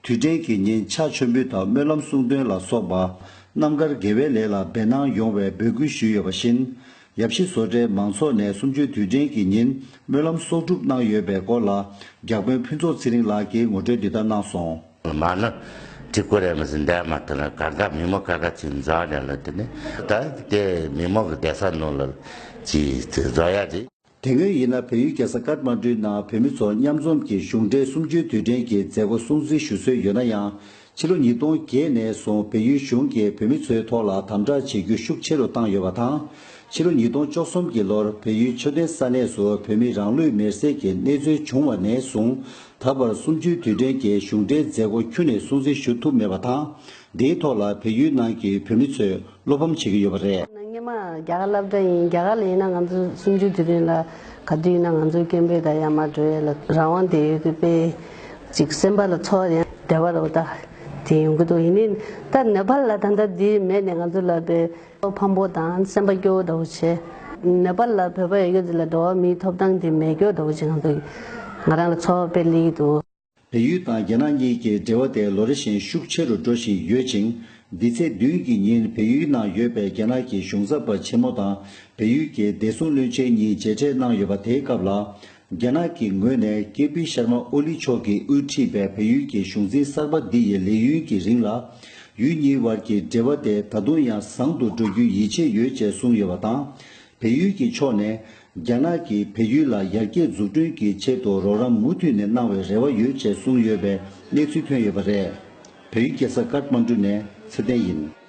དུས་དྲན་གྱི་ཉིན་ཕྱག་མཆོད་འབུལ་དང་སྨོན་ལམ་གསུང་འདོན་ལ་སོགས་པ་རྣམ་དཀར་དགེ་བའི་ལས་ལ་འབད་སྣང་ཡོང་བའི་འབོད་སྐུལ་ཞུས་ཡོད་པ་བཞིན། ཡབ་གཞིས་བཟོ་གྲྭའི་མང་ཚོགས་ནས་གསུམ་བཅུའི་དུས་དྲན་གྱི་ཉིན་སྨོན་ལམ་གསོག་སྒྲུབ་གནང་ཡོད་པའི་སྐོར་ལ་རྒྱག་དཔོན་ཕུན་ཚོགས་ཚེ་རིང་ལགས་ཀྱིས་ངོ་སྤྲོད་འདི་ལྟར་གནང་སོང་། མ་ན་ཁྲི་ཀོ་རེ་མི་སི་འདས་མ་ཐུབ་ན་གང་ག་མི་མོ་ཁ་ཁ་ཅིག་འཛག་ནས་ལ་དེ་ནི་ད་དེ་མི་མོ་གི་བསྡད་ས་ནང་ལ་ཅིག་འཛག་ཡ་རེད། དེ་སྔོན་ཡིན་ན་བལ་ཡུལ་རྒྱལ་ས་ཀཏ་མན་ཌུའི་ནང་བོད་མི་ཚོ་མཉམ་འཛོམས་ཀྱིས་གཞུང་འབྲེལ་གསུམ་བཅུའི་དུས་དྲན་གྱི་མཛད་སྒོ་སྲུང་བརྩི་ཞུ་སྲོལ་ཡོད་ན་ཡང་། ཕྱི་ལོ་ཉིས་སྟོང་བརྒྱད་ནས་བཟུང་བལ་ཡུལ་གཞུང་གིས་བོད་མི་ཚོའི་ཐོག་ལ་དམ་དྲག་བྱེད་རྒྱུ་ཤུགས་ཆེ་རུ་བཏང་ཡོད་པ་དང་། ཕྱི་ལོ་ཉིས་སྟོང་བཅུ་གསུམ་གྱི་ལོར་བལ་ཡུལ་མཆོད་རྟེན་ས་གནས་སུ་བོད་མི་རང་ལུས་མེར་སྲེག་གི་གནས་ཚུལ་བྱུང་བ་ནས་བཟུང་ད་བར་གསུམ་བཅུའི་དུས་དྲན་གྱི་གཞུང་འབྲེལ་མཛད་སྒོ་ཁྱོན་ནས་སྲུང་བརྩི་ཞུ་ཐུབ་མེད་པ་དང་། འདིའི་ཐོག་ལ་བལ་ཡུལ་ནང་གི་བོད་མི་ཚོས་བློ་ཕམ་བྱེད་ཀྱི་ཡོད་པ་རེད། སྔོན་མ་རྒྱ་གར་སློབ་གྲྭ་ཡིན། རྒྱ་གར་ལ་ཡིན་ན་ང་ཚོ་གསུམ་བཅུའི་དུས་དྲན་ལ་ག་དུས་ཡིན་ན་ང་ཚོ་སྐད་འབོད་དང་ཡར་མར་འགྲོ་ཡས་ལ་རང་དབང་དེ་ཡོད་དུས་དཔེ་ཅིག་སེམས་པ་ལ་ཚོར་ཡང་བདེ་བ་རོ་ད་དེ་ཡོང་གི་འདུག་ཡིན་ནའི་ད་ནེ་པཱལ་ལ་ད་ལྟ་འདི་མེད་ནས་ང་ཚོ་ལ་དཔེ་ཕམ་པོ་དང་སེམས་པ་སྐྱོ་བོ་འདྲ་བོ་བྱས། ནེ་པཱལ་ལ་བོད་པ་ཡོད་ཀྱི་འདི་ལ་འགྲོ་བ་མིའི་ཐོབ་ཐང་དེ་མེད་སྐྱོ་འདྲ་བོ་ཅིག་ང་ཚོ་ང་རང་ལ་ཚོར་བ་དཔེ་སླེབས་ཀྱི་འདུག་བལ་ཡུལ་དང་རྒྱ་ནག་གཉིས་ཀྱི་འབྲེལ་བ་དེ་ལོ་རེ་བཞིན་ཤུགས་ཆེ་རུ་འགྲོ་བཞིན་ཡོད་ཅིང་། འདི་ཚེས་བདུན་གྱི་ཉིན་བལ་ཡུལ་ནང་ཡོད་པའི་རྒྱ་ནག་གི་གཞུང་ཚབ་པ་ཆེན་མོ་དང་བལ་ཡུལ་གྱི་བདེ་སྲུང་བློན་ཆེན་གཉིས་མཇལ་འཕྲད་གནང་ཡོད་པ་དེའི་སྐབས་ལ། རྒྱ་ནག་གི་ངོས་ནས་ཀེ་པི་ཤར་མ་ཨོ་ལི་མཆོག་གིས་དབུ་ཁྲིད་པའི་བལ་ཡུལ་གྱི་གཞུང་འཛིན་གསར་པ་འདི་ཡི་ལས་ཡུན་གྱི་རིང་ལ། ཡུལ་གཉིས་བར་གྱི་འབྲེལ་བ་དེ་ད་དུང་ཡང་བཟང་དུ་འགྲོ་རྒྱུའི་ཡིད་ཆེས་ཡོད་ཅེས་གསུངས་ཡོད་པ་དང་། བལ་ཡུལ་གྱི་ཕྱོགས་ནས་རྒྱ་ནག་གིས་བལ་ཡུལ་ལ་ཡར་རྒྱས་འཛུགས་སྐྲུན་གྱི་ཆེད་དུ་རོགས་རམ་མུ་མཐུད་ནས་གནང་བའི་རེ་བ་ཡོད་ཅེས་གསུངས་ཡོད་པའི་གནས་ཚུལ་ཐོན་ཡོད་པ་རེད། བལ་ཡུལ་རྒྱལ་ས་ཀཏ་མན་ཌུ་ནས་ཚེ་བརྟན་ཡིན།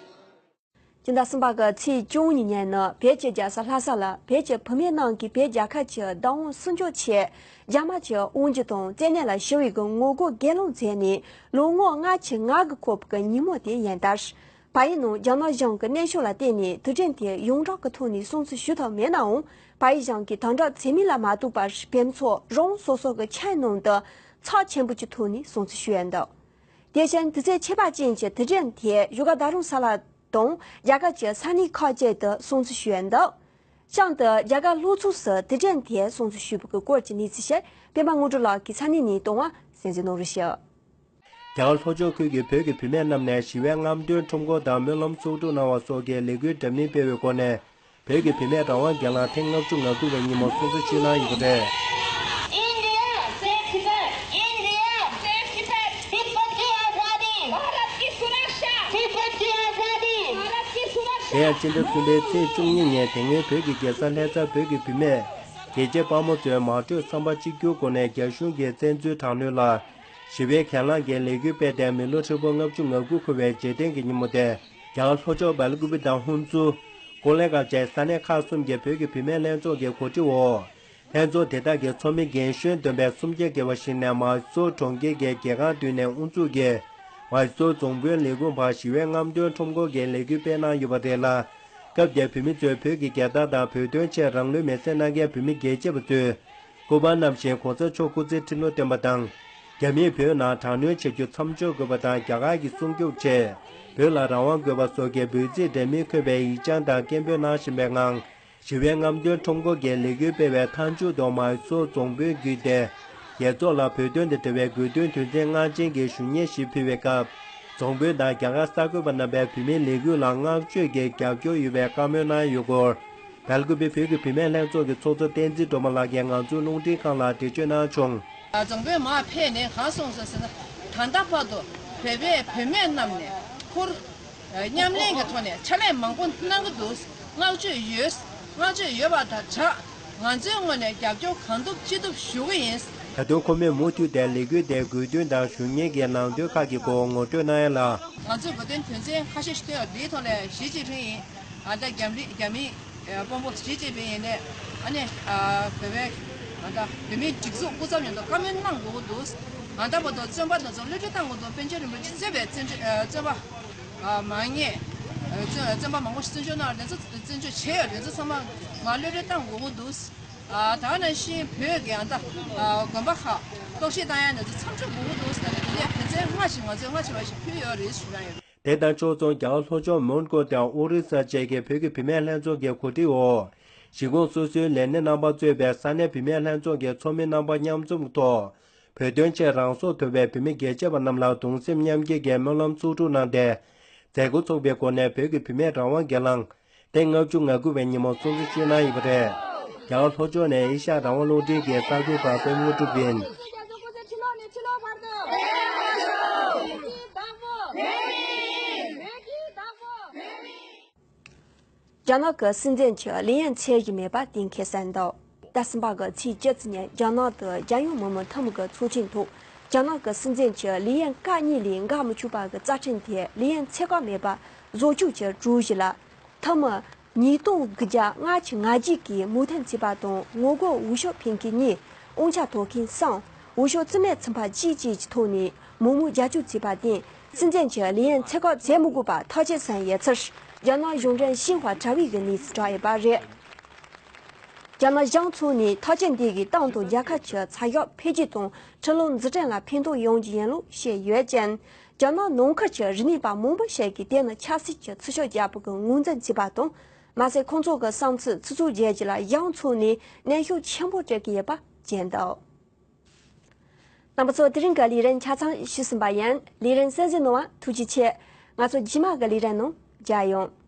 སྤྱི་ཟླ་གསུམ་པ་གི་ཚེས་བཅུ་གཉིས་ཉིན་ནི་བོད་ཀྱི་རྒྱལ་ས་ལྷ་ས་ལ་བོད་ཀྱི་བུད་མེད་རྣམས་ཀྱིས་བོད་རྒྱལ་ཁབ་ཀྱི་བདག་དབང་སྲུང་སྐྱོབ་ཆེད་རྒྱ་དམར་གྱི་དབང་སྒྱུར་དང་བཙན་གནོན་ལ་ཞི་བའི་གི་ངོ་རྒོལ་སྒེར་ལངས་མཛད་ནས་ལོ་ངོ་ལྔ་བཅུ་ང་དགུ་འཁོར་བའི་གི་ཉིན་མོ་དེ་ཡིན། ད་བལ་ཡུལ་ནང་རྒྱ་ནག་གཞུང་གི་གནོན་ཤུགས་ལ་བརྟེན་ནས་དུས་དྲན་དེ་ཡོངས་གྲགས་ཀྱི་ཐོག་ནས་སྲུང་བརྩི་ཞུ་ཐུབ་མེད་ནའང་། བལ་ཡུལ་གཞུང་གིས་དམ་དྲག་བྱེད་མིན་ལ་མ་ལྟོས་པར་བོད་མི་ཚོ་རང་སོ་སོ་གི་ཁྱིམ་ནང་དུ་ཚབས་ཆེན་པོ་གྱི་ཐོག་ནས་སྲུང་བརྩི་ཞུ་ཡ་འདུག་དེ་བཞིན་དུས་ཚོད་ཁྱད་པར་ཅན་གྱི་དུས་དྲན་དེ་བཞུགས་སྒར་རྡ་རམ་ས་ལ་དང་རྒྱ་གར་གྱི་ས་གནས་ཁག་ཅིག་ཏུ་སྲུང་བརྩི་ཞུ་ཡ་འདུག་གཤམ་དུ་རྒྱ་གར་ལྷོ་ཕྱོགས་སུ་དུས་དྲན་དེ་སྲུང་བརྩི་ཞུས་པའི་སྐོར་གྱི་གནས་ཚུལ་ཞིག་སྤེན་པ་དངོས་གྲུབ་ལགས་ཀྱིས་ས་གནས་ནས་གཏོང་བ་གསན་གཟིགས་གནང་རོགས་ཞུ། རྒྱ་གར་ལྷོ་ཕྱོགས་ཁུལ་གྱི་བོད་ཀྱི་བུད་མེད་རྣམས་ནས་ཞི་བའི་རྔམ་སྟོན་ཁྲོམ་སྐོར་དང་སྨོན་ལམ་ཚོགས་སྒྲུབ་གནང་བ་སོགས་ཀྱི་ལས་འགུལ་འདྲ་མིན་སྤེལ་བའི་སྒོ་ནས། བོད་ཀྱི་བུད་མེད་རང་དབང་སྒེར་ལངས་ཐེངས་ལྔ་བཅུ་ང་དགུ་པའི་ཉིན་མོ་སྲུང་བརྩི་ཞུས་གནང་ཡོད་པ་རེད། India safe है। India safe है। तिब्बत की आजादी। भारत की सुरक्षा। तिब्बत की आजादी। भारत की सुरक्षा। དེ་ཡང་སྤྱི་ཟླ་གསུམ་པའི་ཚེས་བཅུ་གཉིས་ཉིན་དེ་སྔའི་བོད་ཀྱི་རྒྱལ་ས་ལྷ་སར་བོད་ཀྱི་བུད་མེད་རྒྱལ་གཅེས་དཔའ་མོ་ཚོས་མ་གྲོས་བསམ་པ་གཅིག་གྱུར་སྒོ་ནས་རྒྱ་གཞུང་གི་བཙན་འཛུལ་དྲག་གནོན་ལ་ཞི་བའི་གྱེན་ལངས་ཀྱི་ལས་འགུལ་སྤེལ་ཏེ་མི་ལོ་ཧྲིལ་པོ་ལྔ་བཅུ་ང་དགུ་འཁོར་བའི་རྗེས་དྲན་གྱི་ཉིན་མོ་དེ་རྒྱ་གར་ལྷོ་ཕྱོགས་སྦེལ་ཀུ་པེ་དང་ཧུན་སུར། ཀོ་ལེ་གལ་བཅས་ས་གནས་ཁག་གསུམ་གྱི་བོད་ཀྱི་བུད་མེད་ལྷན་ཚོགས་ཀྱི་གོ་སྒྲིག་འོག་ལྷན་ཚོགས་དེ་དག་གི་ཚོགས་མི་རྒན་གཞོན་བསྡོམས་པས་སུམ་བརྒྱ་བརྒལ་བ་ཞིག་ནས་མའི་སོར་གྲོང་ཁྱེར་གྱི་རྒྱལ་ཁང་མདུན་ནས་དབུ་འཛུགས་ཀྱིས་མའི་སོར་རྫོང་དཔོན་ལས་ཁུངས་བར་ཞི་བའི་རྔམ་སྟོན་ཁྲོམ་སྐོར་གྱི་ལས་འགུལ་སྤེལ་གནང་ཡོད་པ་རེད་ལ། སྐབས་དེར་བོད་མི་ཚོས་བོད་ཀྱི་རྒྱལ་དར་དང་བོད་དོན་ཆེད་རང་ལུས་མེར་སྲེག་གནང་མཁན་བོད་མི་རྒྱལ་གཅེས་པ་ཚོས་སྐུ་པར་བསྣམས་ཤིང་གོང་ས་མཆོག་སྐུ་ཚེ་ཁྲི་ལོ་བརྟན་པ་དང་། རྒྱ་མིས་བོད་ནང་དྲག་གནོན་བྱ་རྒྱུ་མཚམས་འཇོག་དགོས་པ་དང་། རྒྱ་གར་གྱི་སྲུང་སྐྱོབ་ཆེད་བོད་ལ་རང་དབང་དགོས་པ་སོགས་ཀྱི་འབོད་ཚིག་འདྲ་མིན་འཁོད་པའི་ཡིག་བྱང་དང་སྐད་འབོད་གནང་བཞིན་པའི་ངང་། ཞི་བའི་རྔམ་སྟོན་ཁྲོམ་སྐོར་གྱི་ལས་འགུལ་སྤེལ་བའི་མཐའ་མཇུག་ཏུ་མའི་སོར་རྫོང་དཔོན་བརྒྱུད་དེ། རྒྱལ་ཚོགས་ལ་བོད་དོན་དང་འབྲེལ་བའི་དགོས་འདུན་དོན་ཚན་ལྔ་ཅན་གྱི་ཞུ་སྙན་ཞིག་ཕུལ་བའི་སྐབས། རྫོང་དཔོན་དང་རྒྱ་གར་གསར་འགོད་པ་རྣམ་པས་བོད་མིའི་ལས་འགུལ་ལ་བསྔགས་བརྗོད་ཀྱི་རྒྱབ་སྐྱོར་ཡོད་པའི་བཀའ་མོལ་གནང་ཡོད་སྐོར། སྦེལ་ཀུ་པེ་བོད་ཀྱི་བུད་མེད་ལྷན་ཚོགས་ཀྱི་ཚོགས་གཙོ་བསྟན་འཛིན་སྒྲོལ་མ་ལགས་ཀྱིས་ང་ཚོའི་རླུང་འཕྲིན་ཁང་ལ་འགྲེལ་བརྗོད་གནང་བྱུང་། རྫོང་དཔོན་མར་ཕེབས་ནས་གང་གསུངས་སོང་ཟེར་ན། ད་ལྟ་བར་དུ་བོད་པའི་བུད་མེད་རྣམས་ནས་ཁུར། མཉམ་ལེན་གྱི་ཐོག་ནས་ཕྱག་ལས་མང་པོ་གནང་གི་འདུག། བསྔགས་བརྗོད་ཡོད། བསྔགས་བརྗོད་ཡོད་པ་དང་སྦྲགས། ང་ཚོའི་ངོས་ནས་རྒྱབ་སྐྱོར་གང་ཐུབ་ཅི་ཐུབ་ཞུ་གི་ཡིན། ད་དུང་ཁོ་མོས་མུ་མཐུད་དེ་ལས་འགུལ་དེའི་དགོས་འདུན་དང་ཞུ་སྙན་གྱི་ནང་དོན་ཁག་གི་སྐོར་ངོ་སྤྲོད་གནང་ཡ་ལ། ང་ཚོས་དགོས་འདུན་དོན་ཚན་ཁ་ཤས་ཤིག་བཏོན་ཡོད། འདིའི་ཐོག་ནས་ཞི་ཅིན་ཕིང་ཡིན། ཨ་ད་རྒྱ་མི་རྒྱ་མི་དཔོན་པོ་ཞི་ཅིན་ཕིང་ཡིན་ནས། ཨ་ནི་བོད་པའི་ཨ་ད་བོད་མིའི་སྒྲིག་འཛུགས་སྐུ་ཚབ་མཉམ་དུ་བཀའ་མོལ་གནང་དགོས་ཀྱི་འདུག། ཨ་ད་བར་དུ་བཙོན་པ་དེ་ཚོ་གློད་གྲོལ་གཏང་དགོས་འདུག། པཎ་ཆེན་རིན་པོ་ཆེ་གཙོས་པའི་བཙོན་བཙོན་པ། མང་ཉེས། བཙོན་བཙོན་པ་མང་པོ་ཞིག་བཙོན་འཇུག་གནང་བ་དེ་ཚོ་བཙོན་འཇུག་བྱས་ཡོད་དེ་ཚོ་ཚང་མ་མར་གློད་གྲོལ་གཏང་དགོས་ཀྱི་འདུག། ཨ་ད་ནང་བཞིན་བོད་ཀྱི་ཨ་ད་དགོན་པ་ཁག་གཏོར་བཤིག་བཏང་ཡ་དེ་ཚོ་མཚམས་འཇོག་དགོས་ཀྱི་འདུག་ཟེར་ནས་དེ་ནས་དོན་ཚན་ལྔ་ཞིག་ང་ཚོས་སྔ་ཕྱི་བར་ཞིག་ཕུལ་ཡོད་རེད་ཞུ་ཡ་ཡོད། དེ་དང་ཕྱོགས་མཚུངས་རྒྱ་གར་ལྷོ་ཕྱོགས་མོན་གྷོ་དང་ཨོ་རི་ས་བཅས་ཀྱི་བོད་ཀྱི་བུད་མེད་ལྷན་ཚོགས་ཀྱི་གོ་སྒྲིག་འོག་གཞིས་ཁོངས་སོ་སོའི་ལས་སྣེ་རྣམ་པ་གཙོས་པའི་ས་གནས་བུད་མེད་ལྷན་ཚོགས་ཀྱི་ཚོགས་མི་རྣམ་པ་མཉམ་འཛོམས་ཐོག་བོད་དོན་ཆེད་རང་སྲོག་དོར་བའི་བོད་མི་རྒྱལ་གཅེས་པ་རྣམས་ལ་གདུང་སེམས་མཉམ་སྐྱེད་ཀྱི་སྨོན་ལམ་ཚོགས་སྒྲུབ་གནང་སྟེ། མཛད་སྒོ་ཚོགས་པའི་སྒོ་ནས་བོད་ཀྱི་བུད་མེད་རང་དབང་སྒེར་ལངས་ཐེངས་ལྔ་བཅུ་ང་དགུ་པའི་ཉིན་མོ་སྲུང་བརྩི་ཞུས་གནང་ཡོད་པ་རེད། རྒྱ་གར་ལྷོ་ཕྱོགས་ནས་ཨེ་ཤ་ཡ་རང་དབང་རླུང་འཕྲིན་གྱི་གསར་འགོད་པ་པད་མ་དངོས་གྲུབ་ཡིན། རྒྱ་ནག་གི་སྲིད་འཛིན་གྱི་ལི་ཡན་ཚད་གཞི་མེད་པ་གཏན་འཁེལ་གསལ་འདུག། ཟླ་གསུམ་པ་གི་ཚེས་བཅུ་ཙམ་ཉིན་རྒྱ་ནག་ཏུ་རྒྱལ་ཡོངས་མི་དམངས་འཐུས་མི་གི་ཚོགས་ཆེན་ཐོག་རྒྱ་ནག་གི་སྲིད་འཛིན་གྱི་ལི་ཡན་སྐབས་གཉིས་ལས་འགལ་མི་ཆོག་པ་གི་རྩ་ཁྲིམས་དེ་ལི་ཡན་ཚད་བཀག་མེད་པ་བཟོ་བཅོས་ཀྱི་གྲོས་གཞི་ལ། འཐུས་མི་ཉིས་སྟོང་དགུ་བརྒྱ་ལྔ་བཅུ་ང་བརྒྱད་ཀྱིས་མོས་མཐུན་བྱས་པ་དང་། ངོ་རྒོལ་འོས་ཤོག་འཕེན་མཁན་གཉིས། དབང་ཆ་ཐོབ་མཁན་གསུམ། འོས་ཤོག་རྩིས་མེད་ཚོགས་པ་གཅིག་བཅས་ཀྱི་ཐོག་ནས་མི་མང་རྒྱབ་སྐྱོར་བྱས་པར་བརྟེན། སྲིད་འཛིན་གྱི་ལི་ཡན་ཚད་བཀག་བྱེད་མི་དགོས་པ་ཐག་བཅད་ཟིན་ཡོད་ཚུལ་རྒྱ་ནག་གཞུང་འབྲེལ་ཤིན་ཧྭ་དྲ་བའི་གི་གནས་ཚུལ་བསྒྲགས་ཡོད་པ་རེད། རྒྱ་ནག་གཞུང་ཕྱོགས་ནས་ཐག་གཅོད་འདི་གིས་ཏང་དང་རྒྱལ་ཁབ་ཀྱི་ཚགས་ཤོག་འཕེལ་རྒྱས་དང་ཁྲིམས་ལུགས་འཛུགས་སྐྲུན་ལ་ཕན་ཐོགས་ཡོང་རྒྱུ་ཡིན་ལུགས་བཤད་ཡོད་ཅིང་། རྒྱ་ནག་ནང་ཁུལ་གྱི་རིག་གནས་པ་མང་པོ་ཞིག་གིས་དེ་ནི་ཆབ་སྲིད་ཀྱི་འཐུས་ཤོར་རྒྱག་པ་གི་ངོས་འཛིན་བྱས་པ་དང་། མ་ཟད་ཁོང་ཚོ་གི་བསམ་ཚུལ་ཆུ་ཚོད་བརྒྱད་ཀྱི་ལ་གཞུང་ཕྱོགས་ནས་གནོན་ཤུགས་ཆེན་པོ་སྤྲད་ཀྱི་ཡོད་པ་བརྗོད་འདུག། རྣམ་པ་ཚོ། དེ་རིང་གི་ལས་རིམ་ཆ་ཚང་ཞུས་ཟིན་པ་ཡིན། ལས་རིམ་གསན་གཟིགས་གནང་བ་ཐུགས་རྗེ་ཆེ། ང་ཚོ་རྗེས་མ་གི་ལས་རིམ་ནང་མཇལ་ཡོང་།